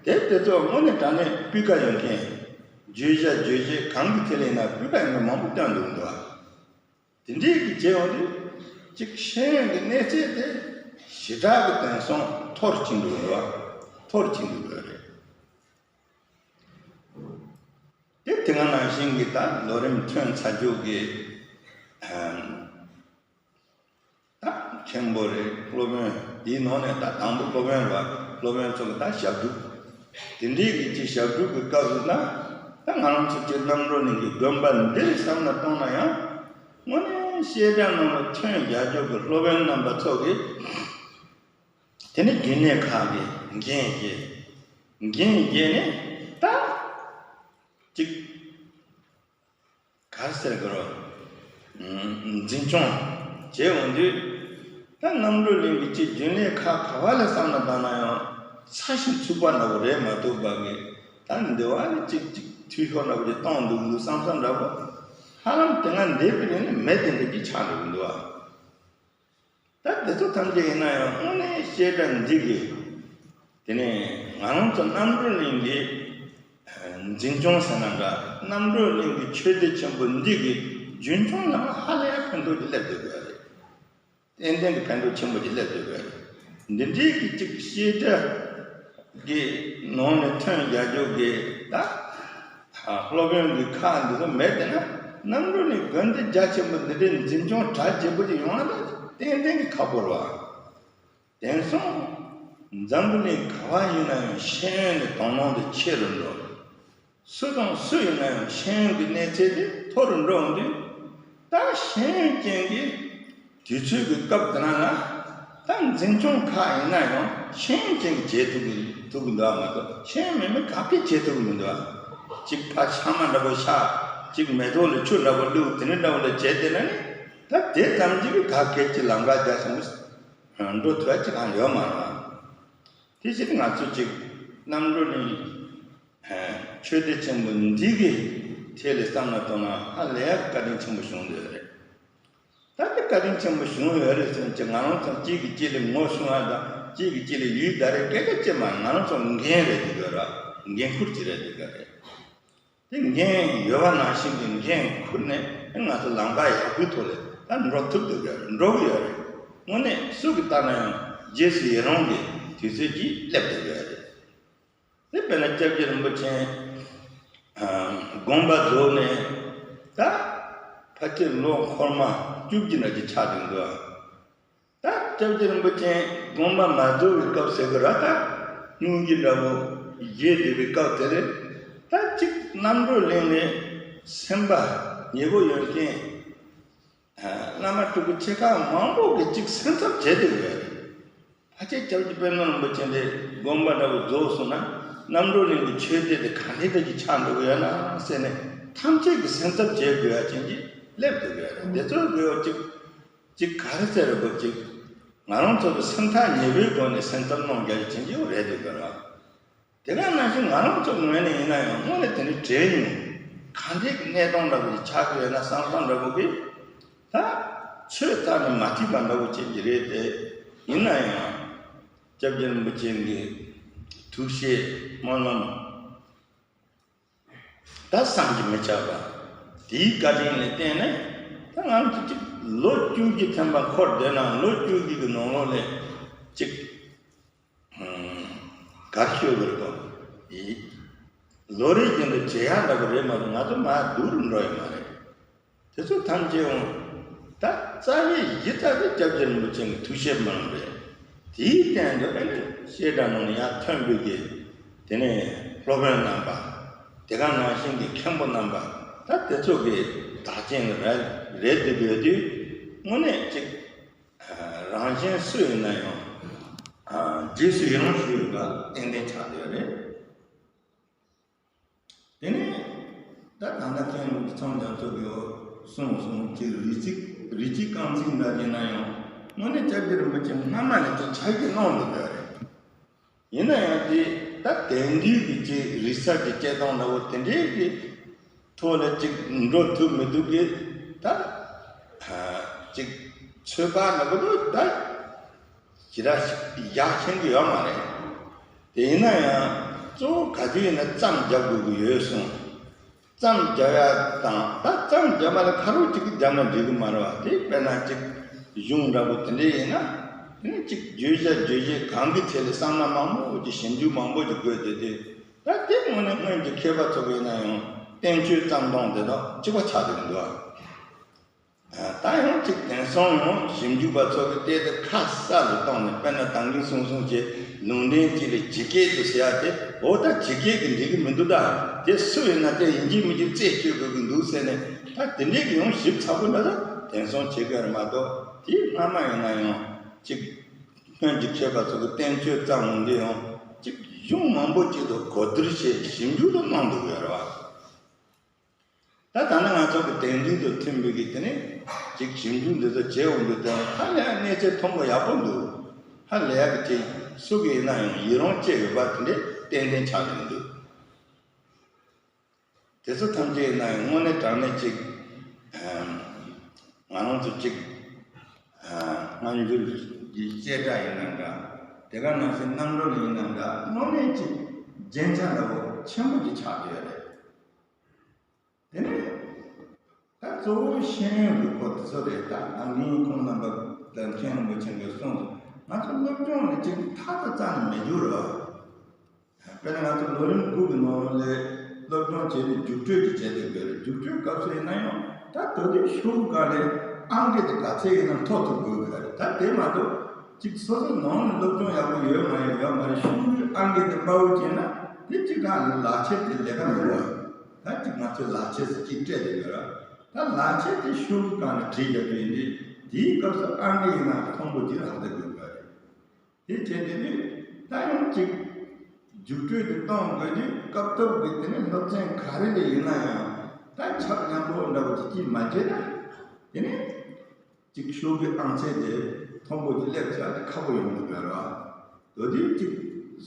དེབ་དེ་ཚོ་དངོས་གནས་དྲང་གནས་སྤུས་ཀ་ཡོད་མཁན། བརྗོད་བྱ་བརྗོད་བྱེད་གང་གི་ཐད་ལ་ཡིན་ན་སྤུས་ཀ་ཡོད་མཁན་མང་པོ་བཏོན་འདུག་འདུག་ཨ། དེ་འདྲའི་གི་བྱས་ཡོང་དུས་ གཅིག་ཤེས་ཡོན་གྱི་གནས་ཚད་དེ་ཞེ་དྲག་གི་དེང་སང་མཐོ་རུ་ཕྱིན་འགྲོ་གི་འདུག་མཐོ་རུ་ཕྱིན་འགྲོ་གི་རེད། དེ་དེ་སྔ་ནང་བཞིན་གྱི་ད་ལོ་རིམ་ཐོན་ཚར་རྒྱུ་གི་ད་མཁན་པོ་རེད། སློབ་དཔོན་དེའི་ནང་ནས་ད་དང་པོ་སློབ་དཔོན་རེད་བ། སློབ་དཔོན་ཚོ་གི་ད་ཞབས་བྲོ་དེ་འདྲའི་གི་ཅིག་ཞབས་བྲོ་གི་སྐབས་སུ་ན་ད་ང་རང་ཚོ་ཅིག་རྣམ་གྲོལ་གླིང་གི་དགོན་པ་འདིར་བསམ་ན་གཏོང་ན་ཡང་དངོས་གནས་བཤད་གྲྭ་ནང་ལ་ཐོན་རྒྱག་རྒྱུ་གི་སློབ་དཔོན་རྣམ་པ་ཚོ་གི་དེ་ནས་རྒྱུན་ལས་ཁག་གི་འགན་བཞེས། འགན་བཞེས་ནས་ད་ཅིག་ག་རེ་ཟེར་དགོས་རོགས། འཛིན་སྐྱོང་བྱས་འོང་དུས་ད་རྣམ་གྲོལ་གླིང་གི་ཅིག་རྒྱུན་ལས་ཁག་ག་བ་ལ་བསམ་ན་བཏང་ན་ཡང་ཚ་ཞིང་ཚུགས་པ་འདྲ་བོ་རེད་མ་གཏོགས་པ་གི་ད་འདི་བ་ནི་ཅིག་ཅིག་འཐུས་ཤོར་འདྲ་བོ་ཅིག་གཏོང་འདུག་འདུག་བསམ་བསམ་འདྲ་བོ་ཧ་ལམ་དེ་སྔ་འདས་པའི་རིང་ནས་མེད་དེ་འདྲ་ཅིག་ཆགས་འགྲོ་གི་འདུག་ཨ། ད་དེ་ཚོ་ཐམས་ཅད་ཡིན་ན་ཡང་དངོས་གནས་བཤད་གྲྭ་འདི་གི་དེ་ནས་ང་རང་ཚོ་རྣམ་གྲོལ་གླིང་གི་འཛིན་སྐྱོང་ཟེར་ན་འདྲ། རྣམ་གྲོལ་གླིང་གི་ཆོས་སྡེ་ཆེན་པོ་འདི་གི་རྒྱུན་འཁྱོངས་ལ་ཧ་ལས་ཡ་ཕན་ཐོགས་ཀྱི་སླེབས་བསྡད་ཡོད་རེད། ཏན་ཏན་གྱི་ཕན་ཐོགས་ཆེན་པོ་ཅིག་སླེབས་བསྡད་ཡོད་རེད། འདི་འདྲའི་གི་ཅིག་བཤད་གྲྭ་གི་ནང་ནས་ཐོན་རྒྱག་རྒྱུ་གི་ད་སློབ་དཔོན་གྱི་ཁག་འདི་ཚོ་མེད་དེ་ན་རྣམ་གྲོལ་ནས་དགོན་སྡེ་རྒྱ་ཆེན་པོ་འདི་འདྲའི་འཛིན་སྐྱོང་གྲ་རྒྱས་པོ་ཅིག་ཡོང་བ་ད་ཏན་ཏན་གྱི་ཁག་པོ་རེད་བ། དེང་སང་འཛམ་བུ་གླིང་ག་བ་ཡིན་ན་ཡང་ཤེས་ཡོན་གྱི་དོ་སྣང་དེ་ཆེ་རུ་འགྲོ། སུ་དང་སུ་ཡིན་ན་ཡང་ཤེས་ཡོན་གྱི་གནས་ཚད་དེ་མཐོ་རུ་འགྲོ་འོང་དུས་ད་ཤེས་ཡོན་ཅན་གྱི་དུས་ཚོད་ཀྱི་སྐབས་དེ་ན་ལ་ད་འཛིན་སྐྱོང་ཁག་ཡིན་ན་ཡང་ཤེས་ཡོན་ཅན་གྱིས་བྱེད་ཐུབ་ཀྱི་ཐུབ་ཀྱི་འདུག་བ་མ་གཏོགས་ཤེས་ཡོན་མེད་མཁན་ག་གིས་བྱེད་ཐུབ་ཀྱི་མི་འདུག་བ། གཅིག་ཕར་ཤ་མ་འདྲ་པོ་བཞག་གཅིག་མེ་ཏོག་ལ་ཆུ་འདྲ་པོ་བླུགས་དེ་འདྲ་འདྲ་པོ་ལ་བྱས་དེ་ན་ནི་ད་དེ་ཙམ་གྱིས་ག་གེ་ཅིག་ལམ་ཁ་རྒྱ་ཆེན་པོ་འགྲོ་ཐུབ་ཡ་ཅིག་གང་ཡོད་མ་རེད་བ། དེ་བཞིན་ང་ཚོ་གཅིག་རྣམ་གྲོལ་གླིང་ཆོས་སྡེ་ཆེན་པོ་འདི་གི་ཐད་ལ་བསམ་བློ་གཏོང་ན་ཧ་ལས་ཡག་བཀའ་དྲིན་ཆེན་པོ་བྱུང་ཡོད་རེད། ད་ལྟ་བཀའ་དྲིན་ཆེན་པོ་བྱུང་ཡོད་རེད་ཟེར་གྱི་ང་རང་ཚོ་གཅིག་གིས་གཅིག་ལ་ངོ་སྲུང་བ་དང་གཅིག་གིས་གཅིག་ལ་ཡུལ་ད་རེས་སྐད་ཆ་བཅད་མ་ང་རང་ཚོ་འགན་རེད་འདི་ག་ར་འགན་ཁུར་གྱི་རེད་འདི་ག་རེད། དེ་འགན་ཡོད་པ་ནང་བཞིན་གྱི་འགན་ཁུར་ནས་ང་ཚོ་ལམ་ཁ་ཡག་པོའི་ཐོག་ལ་ད་འགྲོ་ཐུབ་འདུག་ག་རེད་འགྲོ་གི་ཡོད་རེད། དངོས་གནས་སུ་གིས་བལྟས་ན་ཡང་རྗེས་སུ་ཡི་རང་གི་དུས་ཚོད་ཅིག་སླེབས་འདུག་ག་རེད། དེ་དཔེར་ན་སྐྱབས་རྗེ་རིན་པོ་ཆེ་དགོངས་པ་རྫོགས་ནས་ད་ཕལ་ཆེར་ལོ་འཁོར་མ་བཅུ་བཞི་འདྲ་ཅིག་ཆགས་འདུག་འདུག་ད་སྐྱབས་རྗེ་རིན་པོ་ཆེ་དགོངས་པ་མ་རྫོགས་པའི་སྐབས་ཟེར་གི་ར་ད་སྙུང་གཞི་འདྲ་པོ་བཞེས་བསྡད་པའི་སྐབས་དེར་ད་གཅིག་རྣམ་གྲོལ་གླིང་ནས་སེམས་པ་ཉེ་པོ་ཡོད་མཁན་བླ་མ་སྤྲུལ་སྐུ་ཆེ་ཁག་མང་པོ་གིས་གཅིག་སེམས་འཚབ་བྱས་བསྡད་ཡོད་རེད། ཕལ་ཆེར་སྐྱབས་རྗེ་དཔལ་ལྡན་རིན་པོ་ཆེ་འདི་དགོངས་པ་འདྲ་བོ་རྫོགས་སོང་ན་རྣམ་གྲོལ་གླིང་གི་ཆོས་སྡེ་དེ་ག་འདྲ་འདྲ་ཅིག་ཆགས་འགྲོ་གི་ཡོད་ན་ཟེར་ནས་ཐམས་ཅད་ཀྱིས་སེམས་འཚབ་བྱེད་དགོས་ཡ་ཅན་གྱི་སླེབས་འདུག་གི་རེད། འདི་ཚོ་དགོས་ཡོད་ཅིག་ཅིག་ག་རེ་ཟེར་རེད་གོ་ཅིག་ང་རང་ཚོ་གི་སེམས་ཐག་ཉེ་པོའི་སྒོ་ནས་སེམས་འཚབ་གནང་རྒྱུ་ཅན་གྱི་རེད་འདུག་གི་རེད། དེ་ག་ནང་བཞིན་ང་རང་ཚོ་ངོས་ནས་ཡིན་ན་ཡང་དངོས་གནས་དེ་འདྲའི་བྲེལ་མྱོང་གང་འདྲའི་གི་གནས་སྟངས་འདྲ་པོ་ཞིག་ཆགས་ཀྱི་ཡོད་ན་བསམ་བསམ་འདྲ་པོ་གི་ད་ཚོད་བལྟས་ནས་མ་ཐིག་པ་འདྲ་པོ་ཅན་གྱི་རེད་དེ། ཡིན་ན་ཡང་སྐྱབས་རྗེ་རིན་པོ་ཆེ་གི་ཐུགས་བཞེད་སྨོན་ལམ་ད་བསམ་གྱིས་མི་ཁྱབ་པ་དེའི་བཀའ་དྲིན་ལ་བརྟེན་ནས་ད་ང་ཚོ་གཅིག་ལོ་བཅུ་བཞི་ཐམ་པ་འཁོར་བསྡད་ན་ལོ་བཅུ་བཞི་གི་ནང་ལོགས་ལ་གཅིག་གར་ཤོར་བར་གོ། ལོ་རེ་བཞིན་དུ་བྱེད་ཡག་འདྲ་པོ་རེད་མ་གཏོགས་ང་ཚོ་མར་སྡུག་རུ་འགྲོ་ཡི་མ་རེད། དེ་ཚོ་ཐམས་ཅད་འོང་ད་རྩ་བའི་གཞི་རྩ་བའི་སྐྱབས་རྗེ་རིན་པོ་ཆེ་གི་ཐུགས་བཞེད་མ་རེད། དེའི་སྟེང་དུ་ཨ་ནི་བཤད་གྲྭ་ནང་ནས་ཡར་ཐོན་པའི་གི་དེ་ནས་སློབ་དཔོན་རྣམ་པ་དེ་ག་ནང་བཞིན་གྱི་མཁན་པོ་རྣམ་པ་ད་དེ་ཚོ་གི་བདག་རྐྱེན་རེད་རེད་འདུག་ཡོད་དུས་དངོས་གནས་གཅིག་རང་གཞན་སུ་ཡིན་ན་ཡང་རྗེས་སུ་ཡི་རང་ཞུ་ཡོད་པ་ཏན་ཏན་ཆགས་ཡོད་རེད། དེ་ནས་ད་ད་ལྟ་མཁན་ཚང་རྒྱ་མཚོ་གིས་གསུངས་སོང་གཅིག་རི་གཅིག་རི་གཅིག་རྐང་འཛིན་འདྲ་ཡིན་ན་ཡང་དངོས་གནས་སྐྱབས་རྗེ་རིན་པོ་ཆེ་སྔ་མ་ནས་ཀྱང་ཕྱག་བཞེས་གནང་འདུག་ཡོད་རེད། ཡིན་ན་ཡང་དེ་ད་དེང་དུས་ཀྱི་ཅིག་རིག་གསར་གྱི་སྐད་གཏོང་འདྲ་བོ་དེ་འདྲའི་གི་ཐོག་ལ་ཅིག་འགྲོ་ཐུབ་མི་ཐུབ་ཀྱི་ད་ཅིག་ཚོད་དཔག་འདྲ་བོ་ད་ཞེ་དྲག་ཡག་ཤེས་ཀྱི་ཡོད་མ་རེད། དེ་ཡིན་ན་ཡང་གཙོ་བོ་ག་དུས་ཡིན་ན་རྩོམ་རྒྱབ་དགོས་ཀྱི་ཡོད་གསུངས། རྩོམ་རྒྱབ་ཡ་དང་ད་རྩོམ་རྒྱབ་པ་ལ་ཁ་རོག་ཅིག་གིས་རྒྱབ་ན་འགྲིག་གི་མ་རེད་བ། དེ་དཔེར་ན་ཅིག་ གཞུང་འདྲ་པོ་དེ་འདྲ་ཡིན་ན། དེ་ནི་གཅིག་བརྗོད་བྱ་བརྗོད་བྱེད་གང་གི་ཐད་ལ་བསམ་བློ་མང་པོ་ཅིག་ཞིབ་འཇུག་མང་པོ་ཅིག་དགོས་ཏེ། དེ་ད་དེ་དངོས་གནས་སྔོན་གྱི་མཁས་པ་ཚོ་གིས་ན་ཡང་བསྟན་བཅོས་ཙམ་གཏོང་དེ་དང་གཅིག་པ་ཆགས་བསྡད་ཀྱི་འདུག་ཨ། ད་ཡང་གཅིག་དེང་སང་ཡང་ཞིབ་འཇུག་པ་ཚོ་གིས་བལྟས་ཏེ་ཁ་གསལ་ལ་བཏང་ནས། དཔེར་ན་ད་གིན་གསུངས་སོང་བྱས། ལུང་འདྲེན་གཅིག་ལ་ཇི་སྐད་དུ་ཟེར་ཡ་དེ། འོ་ད་ཇི་སྐད་ཀྱིས་འགྲིག་གི་མི་འདུག་ད་དེ་སུ་ཡིན་ན་དེ་ཡིན་གཅིག་མིན་གཅིག་རྩད་གཅོད་དགོས་ཀྱི་འདུག་ཟེར་ནས། ད་དེ་འདྲས་ཀྱི་ཡང་ཞིབ་ཚགས་པོ་འདྲ་ད་དེང་སང་བྱེད་དགོས་རེད་མ་གཏོགས། དེ་སྔ་མ་ཡིན་ན་ཡང་གཅིག་སྔོན་གྱི་མཁས་པ་ཚོ་གི་བསྟན་བཅོས་བརྩམས་འོང་དུས་ཡང་གཅིག་གཞུང་མང་པོ་གཅིག་ཏུ་གོ་བསྡུར་བྱས་ཞིབ་འཇུག་ཏུ་གནང་འདུག་ཡོད་རེད་བ། ད་ད་ནི་ང་ཚོ་གི་དེང་དུས་དང་མཐུན་པའི་གི་དེ་ནས་ཅིག་ཞིབ་འཇུག་འདི་ཚོ་བྱེད་འོང་དུས། དེ་ཧ་ལས་ཡ་གནས་ཚད་མཐོན་པོ་ཡག་པོ་འདུག་ཧ་ལས་ཡ་གི་ཅིག་སུ་གི་ཡིན་ན་ཡང་ཡི་རང་བཅས་ཡོད་པ་དེ་འདྲས་ཏན་ཏན་ཆགས་ཀྱི་འདུག་དེ་ཚོ་ཐམས་ཅད་ཡིན་ན་ཡང་དངོས་གནས་དྲང་གནས་ཅིག་ང་རང་ཚོ་ཅིག་སྔ་འགྱུར་གྱི་བཤད་གྲྭ་ཡིན་ན་འདྲ། དེ་ག་ནང་བཞིན་རྣམ་གྲོལ་ཡིན་ན་འདྲ། དངོས་གནས་ཅིག་རྒྱན་ཆ་འདྲ་པོ་ཆེན་པོ་ཅིག་ཆགས་ཀྱི་ཡོད་རེད། དེ་ནས་ད་གཙོ་བོ་ཤེས་ཡོན་གྱི་སྐོར་དེ་ཚོ་རེད། ད་ནང་མིའི་ཁོང་རྣམ་པ་དང་མཁན་རིན་པོ་ཆེ་གིས་གསུངས་སོང་། ང་ཚོ་སློབ་སྦྱོང་ནི་ཅིག་མཐའ་དང་རྩ་ནས་མེད་རྒྱུ་རེད་བ། དཔེར་ན་ང་ཚོ་ལོ་རིམ་དགུ་གི་ནང་ལ་སློབ་སྦྱོང་བྱས་ནས་རྒྱུགས་སྤྲོད་ཅིག་བྱས་བསྡད་དགོས་རེད། རྒྱུགས་སྤྲོད་སྐབས་སུ་ཡིན་ན་ཡང་ད་དེ་དུས་ཤོག་གུ་སྒང་ལ་ཨང་ཀི་དེ་ག་ཚད་ཡིན་ནའང་ཐོ་ཐོ་དགོས་ཀྱི་རེད། ད་དེ་མ་གཏོགས་ཅིག་སོ་སོའི་ནང་ནས་སློབ་སྦྱོང་ཡག་པོ་ཡོད་མ་ཡོད་ཡོད་མ་རེད། ཤོག་གུའི་ཨང་ཀི་དེ་དཔའ་བོ་བྱས་ན་དེ་གཅིག་སྒང་ལ་ལག་ཁྱེར་དེ་ལས་ཀ་མི་འགྲོ་བ། ད་ཅིག་ང་ཚོས་ལག་ཁྱེར་ཟེར་གཅིག་སྤྲད་བསྡད་ཡོད་ར། ད་ལག་ཁྱེར་དེ་ཤོག་གུ་སྒང་ལ་བྲིས་བཞག་རྒྱུ་ཡིན་དུས། དེའི་སྐབས་སུ་ཨང་ཀི་ཡིན་ན་མཐོན་པོ་ཅིག་རག་བསྡད་དགོས་པ་རེད། དེ་བྱས་དེ་དུས་ད་ཡང་ཅིག་རྒྱུགས་སྤྲོད་དེ་གཏོང་དགོས་དུས། སྐབས་ཐོག་གི་དེ་ནས་སློབ་ཚན་ག་རེ་ལ་ཡིན་ན་ཡང་ད་ཆ་མཉམ་པོ་འདྲ་པོ་ཅིག་ཅིག་མ་བྱས་ན། དེ་ནས་ཅིག་ཤོག་གུའི་ཨང་ཚད་དེ་མཐོན་པོ་ཅིག་སླེབས་ཚར་ན་ཁག་པོ་ཡོང་གི་ཡོད་རེད་བ། དེ་དུས་ཅིག་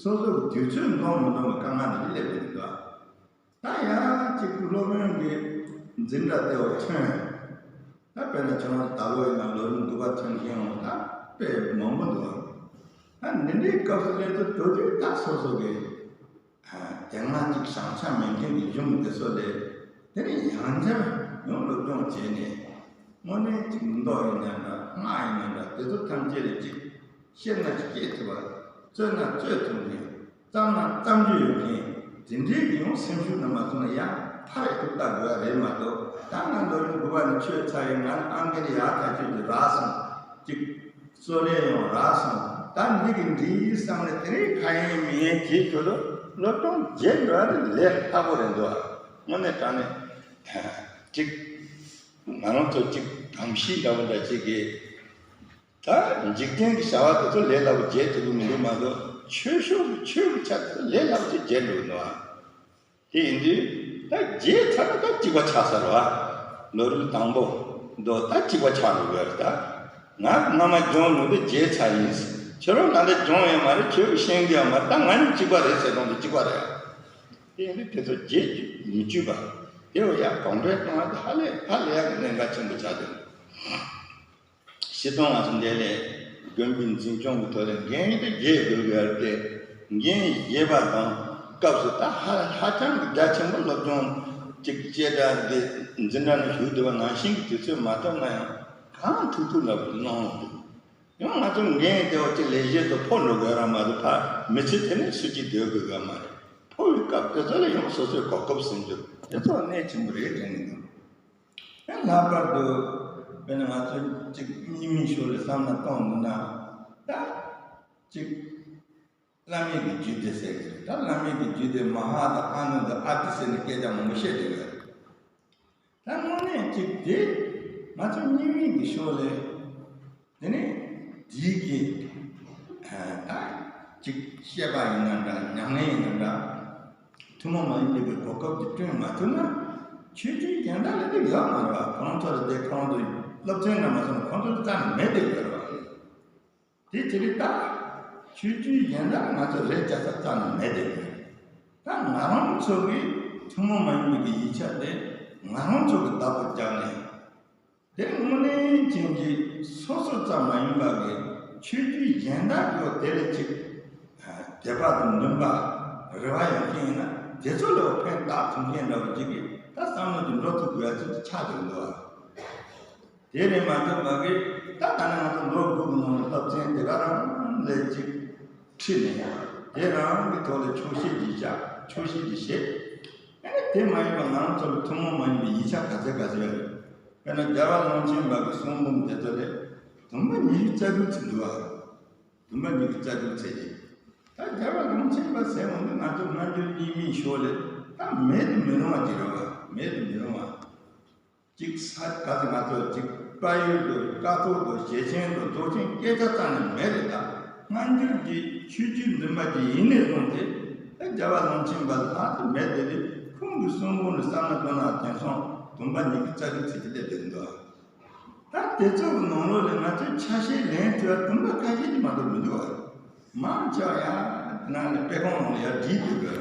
སོ་སོ་གི་དུས་ཚོད་འདང་མི་འདང་གི་དཀའ་ངལ་དེ་སླེབས་ཀྱི་འདུག་ད་ཡང་ཅིག་སློབ་ཡོན་གྱི་འཛིན་གྲྭ་དེ་བ་ཐོན། ད་དཔེར་ན་ཁྱོད་རང་ད་ལོ་ཡིན་ན་ལོ་རིམ་དགུ་པ་ཐོན་མཁན་འོང་ད་དཔེ་མང་པོ་འདུག་ད་འདི་འདྲའི་སྐབས་སུ་སླེབས་དུས་དེ་དུས་ད་སོ་སོ་གི་དེ་སྔ་ཅིག་བྱང་ཆ་མེད་མཁན་གྱི་གཞུང་དེ་ཚོ་ལས་དེ་ནས་ཡང་བསྐྱར་ཡང་སློབ་སྦྱོང་བྱས་ནས། དངོས་གནས་ཅིག་མདོ་ཡིན་ན་འདྲ། སྔགས་ཡིན་ན་འདྲ། དེ་ཚོ་ཐམས་ཅད་ལ་ཅིག་ཤེས་ན་ཤེས་ཐུབ་པ། རྩོད་ན་རྩོད་ཐུབ་མཁན། བརྩམས་ན་བརྩམ་རྒྱུ་ཡོད་མཁན། དེ་འདྲའི་གི་ཡང་སེམས་ཤུགས་ནང་མ་སོང་ན་ཡང་ཐག་ཐུག་ལྟ་དགོས་རེད་མ་གཏོགས། ད་ང་ལོ་རིམ་དགུ་པ་ནས་ཆོས་ཚར་ཡིན། ང་ཨང་ཀི་ནས་ཡར་ཐག་ཆོད་ཀྱི་རག་སོང་། ཅིག་གསོལ་རས་ཡང་རག་སོང་། ད་འདི་གི་འདི་བསམ་ནས་དེ་རིང་ག་ཡིན་མི་ཡིན་དེའི་ཁྲོད་དུ་སློབ་སྦྱོང་བརྒྱབ་འགྲོ་ཡ་དེ་ལས་སླ་པོ་རེད་འདུག་དངོས་གནས་དྲང་གནས་ཅིག་ང་རང་ཚོ་ཅིག་གོམས་གཤིས་འདྲ་པོ་འདྲ་ཅིག་གིས། ད་འཇིག་རྟེན་གྱི་བྱ་བ་དེ་ཚོ་ལས་སླ་པོ་བྱེད་ཐུབ་ཀྱི་མི་འདུག་མ་གཏོགས། ཆོས་ཕྱོགས་ཀྱི་ཆོས་ཀྱི་ཆ་དེ་ཚོ་ལས་སླ་པོ་ཅིག་བྱེད་འགྲོ་གི་འདུག་ཨ། དེ་ཡིན་དུས་ད་བྱས་ཚར་ན་ད་གཅིག་པ་ཆགས་ཚར་བ། ལོ་རིམ་དང་པོ་འདུག་ད་གཅིག་པ་ཆགས་འགྲོ་གི་རེད། ད་ང་སྔ་མ་སྦྱོང་ནོ་དེ་བྱས་ཚར་ཡིན། ཁྱོད་རང་ད་ལྟ་སྦྱོང་ཡོད་མ་རེད། ཁྱོད་ཀྱིས་ཤེས་ཀྱི་ཡོད་མ་རེད། ད་ང་གཉིས་གཅིག་པ་རེད་ཟེར་གཏོང་དེ་གཅིག་པ་རེད། དེ་ཡིན་དུས་དེ་ཚོ་བརྗེད་མི་བཅུག་པ། དེ་བས་ཡར་གོང་འཕེལ་གཏོང་བ་དེ་ཧ་ལས་ཧ་ལས་ཡག་གི་གནད་འགག་ཆེན་པོ་ཆགས་འདུག་སྤྱིར་བཏང་ང་ཚོ་འདི་ལས་དགོན་པའི་འཛིན་སྐྱོང་གི་ཐོག་ལ་འགན་དེ་བཞེས་དགོས་ཀྱི་རེད་དེ། འགན་བཞེས་པ་དང་སྐབས་སུ་ད་ཧ་ཧ་ཅང་གི་རྒྱ་ཆེན་པོ་སློབ་སྦྱོང་ཅིག་བྱེད་གྲ་དེ་འཛིན་གྲྭ་ནང་ཞུགས་བསྡད་པ་ནང་བཞིན་གྱི་དུས་ཚོད་མ་ཐོབ་ན་ཡང་གང་ཐུབ་ཐུབ་འདྲ་པོ་གནང་འདུག་ཡང་ང་ཚོ་འགན་དེ་བ་ཅིག་ལས་བཞེས་སུ་ཕོག་འགྲོ་དགོས་ར་མ་གཏོགས། ཕར་མི་ཚེ་དེ་ནས་སུ་གཅིག་སྡོད་དགོས་ཀྱི་མ་རེད། ཕོག་པའི་སྐབས་དེ་ཚོ་ལ་ཡང་སོ་སོས་གོ་སྐབས་ཟིན་རྒྱུ་དེ་ཚོ་གནད་ཆེན་པོ་རེད་དྲན་གྱི་འདུག་ཡང་ལྷག་པར་དུ་དཔེར་ན་ང་ཚོ་ཅིག་རྙིང་མའི་ཕྱོགས་ལ་བསམ་བློ་གཏོང་འདུག་ན། ད་ཅིག་བླ་མེད་ཀྱི་རྒྱུད་སྡེ་ཟེར་གྱི་རེད། ད་བླ་མེད་ཀྱི་རྒྱུད་སྡེ་མ་ཧཱ་དང་ཨ་ནུ་དང་ཨ་ཏི་ཟེར་ནས་སྐད་ཆ་མང་པོ་བཤད་བསྡད་ཡོད་རེད། ད་དངོས་གནས་ཅིག་དེ་ང་ཚོ་རྙིང་མའི་གི་ཕྱོགས་ལས། དེ་ནས་དེའི་གི་ད་ཅིག་བཤད་པ་ཡིན་ན་འདྲ། ཉམས་ལེན་ཡིན་ན་འདྲ། ཐུན་མོང་མ་ཡིན་པའི་གི་གོ་སྐབས་དེ་བསྐྲུན་མ་ཐུབ་ན། ཆོས་བརྒྱུད་གཞན་དག་ལ་དེ་ཡོད་མ་རེད་བ། ཁོང་ཚོ་ལ་དེ་ཁོང་ཚོའི་སློབ་ཚན་འདྲ་མ་སོང་ན་ཁོང་ཚོ་ལ་རྩ་ནས་མེད་བསྡད་ཡོད་རེད་བ། དེ་ཅི་རེད། ད་ཆོས་བརྒྱུད་གཞན་དག་ང་ཚོ་རེ་བཅའ་ས་རྩ་ནས་མེད་དེ། ད་ང་རང་ཚོ་གི་ཐུན་མོང་མ་ཡིན་པའི་གི་ཡིག་ཆ་དེ་ང་རང་ཚོ་གི་བདག་པོ་རྒྱག་ནས། དེ་དངོས་གནས་ཅན་གྱི་སོ་སོ་ཙམ་མ་ཡིན་པ་གི་ཆོས་བརྒྱུད་གཞན་དག་གི་དེ་ལ་ཅིག་དད་པ་དང་འདུན་པ་རེ་བ་ཡོད་མཁན་ཡིན་ན། དེ་ཚོ་ལ་ཕན་བཏགས་ཐུབ་མཁན་འདྲ་པོ་ཅིག་གི་ད་བསམ་བློ་དེ་འགྲོ་ཐུབ་དགོས་ཡ་ཅིག་ཆགས་བསྡད་འདུག་ཨ། དེ་རེད་མ་གཏོགས་མ་གི་ད་ད་ནི་ང་ཚོ་ལོ་དགུ་གི་ནང་ལ་སློབ་ཚན་དེ་ག་རང་ལས་ཅིག་ཁྲིད་ནས་དེ་རང་གི་ཐོག་ལ་ཆོག་ཤེས་ཀྱིས་བྱ་ཆོག་ཤེས་ཀྱིས་བྱེད། ཨེ་དེ་མ་ཡིན་པ་ང་རང་ཚོ་ལ་ཐུན་མོང་མ་ཡིན་པའི་ཡིག་ཆ་ག་ཚད་ག་ཚད་ཡོད་རེད། དཔེར་ན་རྒྱལ་བ་ཀློང་ཆེན་པ་གི་གསུང་འབུམ་དེ་ཚོ་ལས་དུམ་པ་ཉི་ཤུ་རྩ་དྲུག་ཚིག་འདུག་ཨ། དུམ་པ་ཉི་ཤུ་རྩ་དྲུག་ཚིག་རེད། ད་རྒྱལ་བ་ཀློང་ཆེན་པ་ཟེར་འོང་དུས་ང་ཚོ་སྔ་འགྱུར་རྙིང་མའི་ཕྱོགས་ལས་ད་མེད་དུ་མི་རུང་བ་ཅིག་རེད་བ། མེད་དུ་མི་རུང་བ། གཅིག་ས་ག་ཚོད་ང་ཚོ་གཅིག་དཔལ་ཡུལ་དུ་ཀཿཐོག་ཏུ་ཞེ་ཆེན་དུ་རྫོགས་ཆེན་སྐད་ཆ་རྩ་ནས་མེད་རེད། ད་སྔ་འགྱུར་གྱི་ཆོས་བརྒྱུད་འདི་མ་གཅིག་ཡིན་ནས་བཟུང་སྟེ་ད་རྒྱལ་བ་ཀློང་ཆེན་པ་ལྷག་ཏུ་མེད་དེ་རེད། ཁོང་གི་གསུང་འབུམ་ལ་བསམ་བློ་གཏོང་ན་དེང་སང་དུམ་པ་ཉི་ཤུ་རྩ་དྲུག་ཚིག་གི་སླེབས་བསྡད་འདུག་ད་དེ་ཚོ་གི་ནང་ལོགས་ལས་ང་ཚོས་ཆ་ཤས་ལེན་ཐུབ་པ་དུམ་པ་ཁ་ཤས་ཀྱིས་མ་གཏོགས་མི་འདུག་བ། མང་ཆེ་བ་ཡང་དེ་ནང་ནས་དཔེ་ཁང་ནང་ལ་ཡར་བསྒྲིགས་འདུག་གི།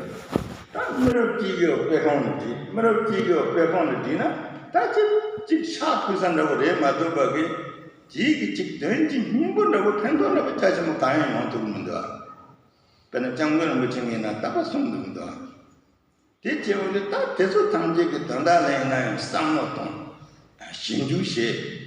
ད་མི་རབས་གཅིག་གིས་དཔེ་ཁང་ལ་བསྒྲིགས། མི་རབས་གཅིག་གིས་དཔེ་ཁང་ལ་བསྒྲིགས་ན་ད་ཅིག་ཅིག་ཕྱག་ཕུལ་ས་འདྲ་བོ་རེད་མ་གཏོགས་པ་གི་དེའི་གི་ཅིག་དོན་གྱི་སྙིང་པོ་འདྲ་བོ་ཕན་ཐོགས་འདྲ་བོ་རྒྱ་ཆེན་པོ་གང་ཡང་ཡོང་ཐུབ་ཀྱི་མི་འདུག་བ། དཔེར་ན་སྐྱབས་མགོན་རིན་པོ་ཆེ་ངས་ན་རྟག་པར་གསུངས་འདུག་མི་འདུག་བ། དེ་བྱེད་འོང་དུས་ད་དེ་ཚོ་ཐམས་ཅད་ཀྱི་དོན་དག་ལ་ཡིན་ན་ཡང་བསམ་བློ་གཏོང་། ཞིབ་འཇུག་བྱེད།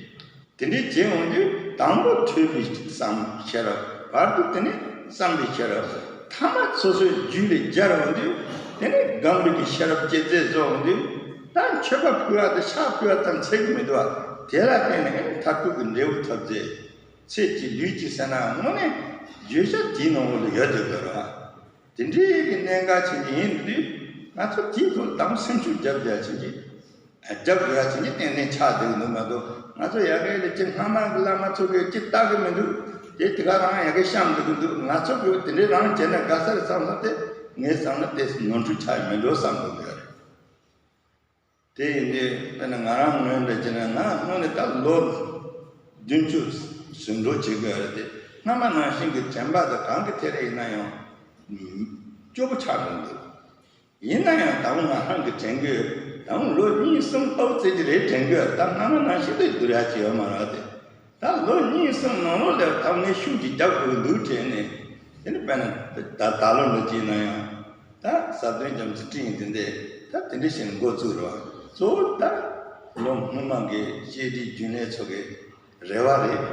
དེ་འདྲའི་བྱེད་འོང་དུས་དང་པོ་ཐོས་པའི་བསམ་ཤེས་རབ། བར་དུ་དེ་ནས་བསམ་པའི་ཤེས་རབ། ཐ་མ་སོ་སོའི་རྒྱུད་ལ་སྦྱར་འོང་དུས་དེ་ནས་སྒོམ་པའི་གི་ཤེས་རབ་སྐྱེད་ཚལ་བཟོ་འོང་དུས་ད་མཆོད་པ་ཕུལ་བ་དང་ཕྱག་ཕུལ་བ་ཙམ་ཚད་ཀྱི་མི་འདུག་བ། དེ་ལ་བརྟེན་ནས་མཐར་ཐུག་གི་འབྲས་བུ་ཐོབ་ཚེ་ཚེ་གཅིག་ལུས་གཅིག་ཟེར་ན་དངོས་གནས་བརྗོད་བྱ་དེའི་ནང་ལོགས་ལ་ཡོད་བསྡད་དགོས་རེད་བ། དེ་འདྲའི་གི་གནད་འགག་ཆེན་པོ་ཡིན་དུས་ང་ཚོ་དེའི་ཐོག་དམ་སེམས་ཤུགས་རྒྱབ་རྒྱ་ཆེན་གྱི་རྒྱབ་དགོས་ཡ་ཆེན་གྱི་ཏན་ཏན་ཆགས་བསྡད་ཀྱི་འདུག་མ་གཏོགས་ང་ཚོ་ཡ་གི་ལས་ཀྱི་སྔ་མ་གི་བླ་མ་ཚོ་གིས་ཅི་ལྟ་གི་མི་འདུག་དེ་དེ་ག་རང་ཡ་གི་བཤམས་བསྡད་ཀྱི་འདུག་ང་ཚོ་གིས་དེ་འདྲའི་རང་བྱས་ན་དགའ་ས་རེད་བསམ་བསམ་དེ་ངའི་བསམ་ན་དེ་ནོར་འཁྲུལ་ཆགས་ཡ་མེད་འགྲོ་བསམ་གྱི་ཡོད་རེད། དེ་ཡིན་དུས་དཔེར་ན་ང་རང་ངོས་འདྲ་བྱས་ན་ང་དངོས་གནས་ད་ལོ་བདུན་ཅུ་ཟིན་འགྲོ་བྱེད་དགོས་རེད་དེ། སྔ་མ་ནང་བཞིན་གྱི་དྲན་པ་དང་གང་གི་ཐད་ལ་ཡིན་ན་ཡང་སྐྱོ་པོ་ཆགས་འགྲོ་འདུག་ཡིན་ན་ཡང་ད་རུང་ང་རང་གི་དྲན་གྱི་ཡོད། ད་རུང་ལོ་གཉིས་གསུམ་ཨའུ་ཙི་ཅི་རེད་དྲན་གྱི་ཡོད། ད་སྔ་མ་ནང་བཞིན་དུ་བསྡུར་ཡ་ཅིག་ཡོད་མ་རེད་དེ། ད་ལོ་གཉིས་གསུམ་ནང་ལོགས་ལ་ད་ངས་ཤུགས་ཀྱིས་རྒྱབ་དགོས་འདུག་དྲན་ནས། དེ་ནི་དཔེར་ན་ད་ད་ལོ་འདྲ་བྱས་ན་ཡང་ད་ཟབ་དོན་རྒྱ་མཚོའི་སྤྲིན་དེ་འདྲས་ད་དེ་འདྲ་བྱས་ནས་འགོ་བཙུགས་རོགས། གཙོ་བོ་ད་ལོ་སྔོན་མ་གི་བཤད་སྒྲིག་རྒྱུན་ལས་ཚོ་གི་རེ་བ་རེད།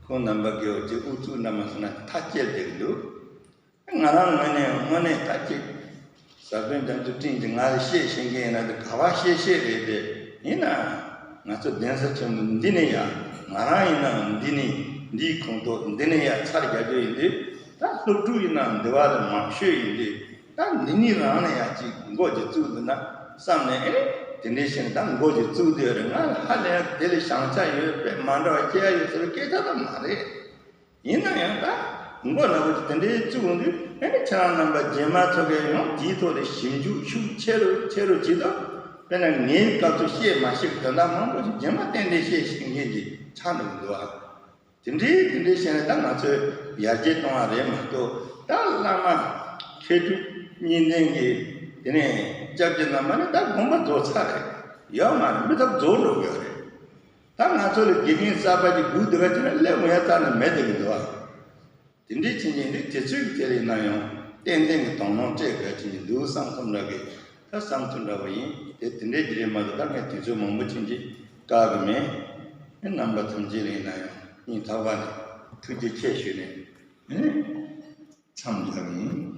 ཁོང་རྣམ་པ་གི་འོག་གི་ཨུ་ཚུགས་འདྲ་མ་སོང་ན་མཐའ་སྐྱེལ་བསྡད་ཀྱི་འདུག་ང་རང་ངོས་ནས་དངོས་གནས་ད་ཅིག་ཟབ་དོན་རྒྱ་མཚོའི་སྤྲིན་གྱི་ང་ལ་བཤད་ཤེས་མཁན་ཡིན་ན་དེ་ག་བ་བཤད་བཤད་རེད་དེ། ཡིན་ན་ང་ཚོ་གདན་ས་ཆེན་མོ་འདི་ནས་ཡ་ང་རང་ཡིན་ནའང་འདི་ནས་འདིའི་ཁོངས་གཏོགས་འདི་ནས་ཡ་ཚར་རྒྱག་རྒྱུ་ཡིན་དུས་ད་སློབ་ཕྲུག་ཡིན་ནའང་འདི་བ་ལ་མང་ཤོས་ཡིན་དུས་ད་འདི་ནས་རང་ནས་ཡ་ཅིག་འགོ་ཅིག་བཙུགས་འདུག་ན་བསམ་ནས་ཨེ་དེ་འདྲའི་བཤད་ན་ད་འགོ་ཅིག་བཙུགས་བསྡད་ཡོད་རེད། ང་ལ་ཧ་ལས་ཡ་དེ་ལས་བྱང་ཆ་ཡོད་པས་མ་འདྲ་བ་སྐྱེ་ཡ་ཡོད་ཟེར་བའི་སྐད་ཆ་ད་མ་རེད། ཡིན་ན་ཡང་ད་མགོ་ནག་པོ་ཅིག་དེ་འདྲའི་བཙུགས་འོང་དུས་ཨེ་ནི་ཁྱེད་རང་རྣམ་པ་རྗེས་མ་ཚོ་གས་ཡང་དེའི་ཐོག་ལ་ཞིབ་འཇུག་ཤུགས་ཆེ་རུ་ཆེ་རུ་བྱེད་དུས་དཔེར་ན་ངའི་སྐབས་སུ་བཤད་མ་ཤེས་ཀྱི་དོན་དག་མང་པོ་ཞིག་རྗེས་མ་ཏན་ཏན་བཤད་ཤེས་མཁན་ཅིག་ཆགས་འགྲོ་གི་འདུག་ཨ། དེ་འདྲའི་དེ་འདྲའི་བཤད་ན་ད་ང་ཚོས་ཡར་རྒྱས་གཏོང་བ་རེད་མ་གཏོགས་ད་བླ་མ་མཁས་གྲུབ་གཉིས་ལྡན་གྱི་དེ་ནས་སྐྱབས་རྗེ་རྣམ་པ་ནི་ད་དགོངས་པ་རྫོགས་ཚར་རེད། ཡོད་མ་རེད། མི་ཐབས་རྫོགས་འགྲོ་གི་ཡོད་རེད། ད་ང་ཚོ་ལ་དགེ་རྒན་གསར་པ་ཅིག་སྒུག་བསྡད་པ་ཅིག་ན་སླེབས་འོང་ཡ་རྩ་ནས་མེད་བསྡད་ཀྱི་འདུག་ཨ། དེ་འདྲའི་ཕྱིན་ཆད་འདི་དེ་ཚོའི་གི་དེ་ལ་ཡིན་ན་ཡང་ཏན་ཏན་གྱི་དོ་སྣང་སྤྲད་དགོས་ཀྱི་འདུག་བསམ་བསམ་ར་གི་ད་བསམ་ཚུལ་འདྲ་བོ་ཡིན། དེ་དེ་འདྲའི་གི་རེད་མ་གཏོགས་ད་ངས་དུས་ཚོད་མང་པོ་ཕྱིན་ཅི་བཀག་གི་མེད། རྣམ་པ་ཐམས་ཅད་ལ་ཡིན་ན་ཡང་སྙིང་ཐག་པ་ནས་ཐུགས་རྗེ་ཆེ་ཞུས་ནས་མཚམས་བཞག་གི་ཡིན།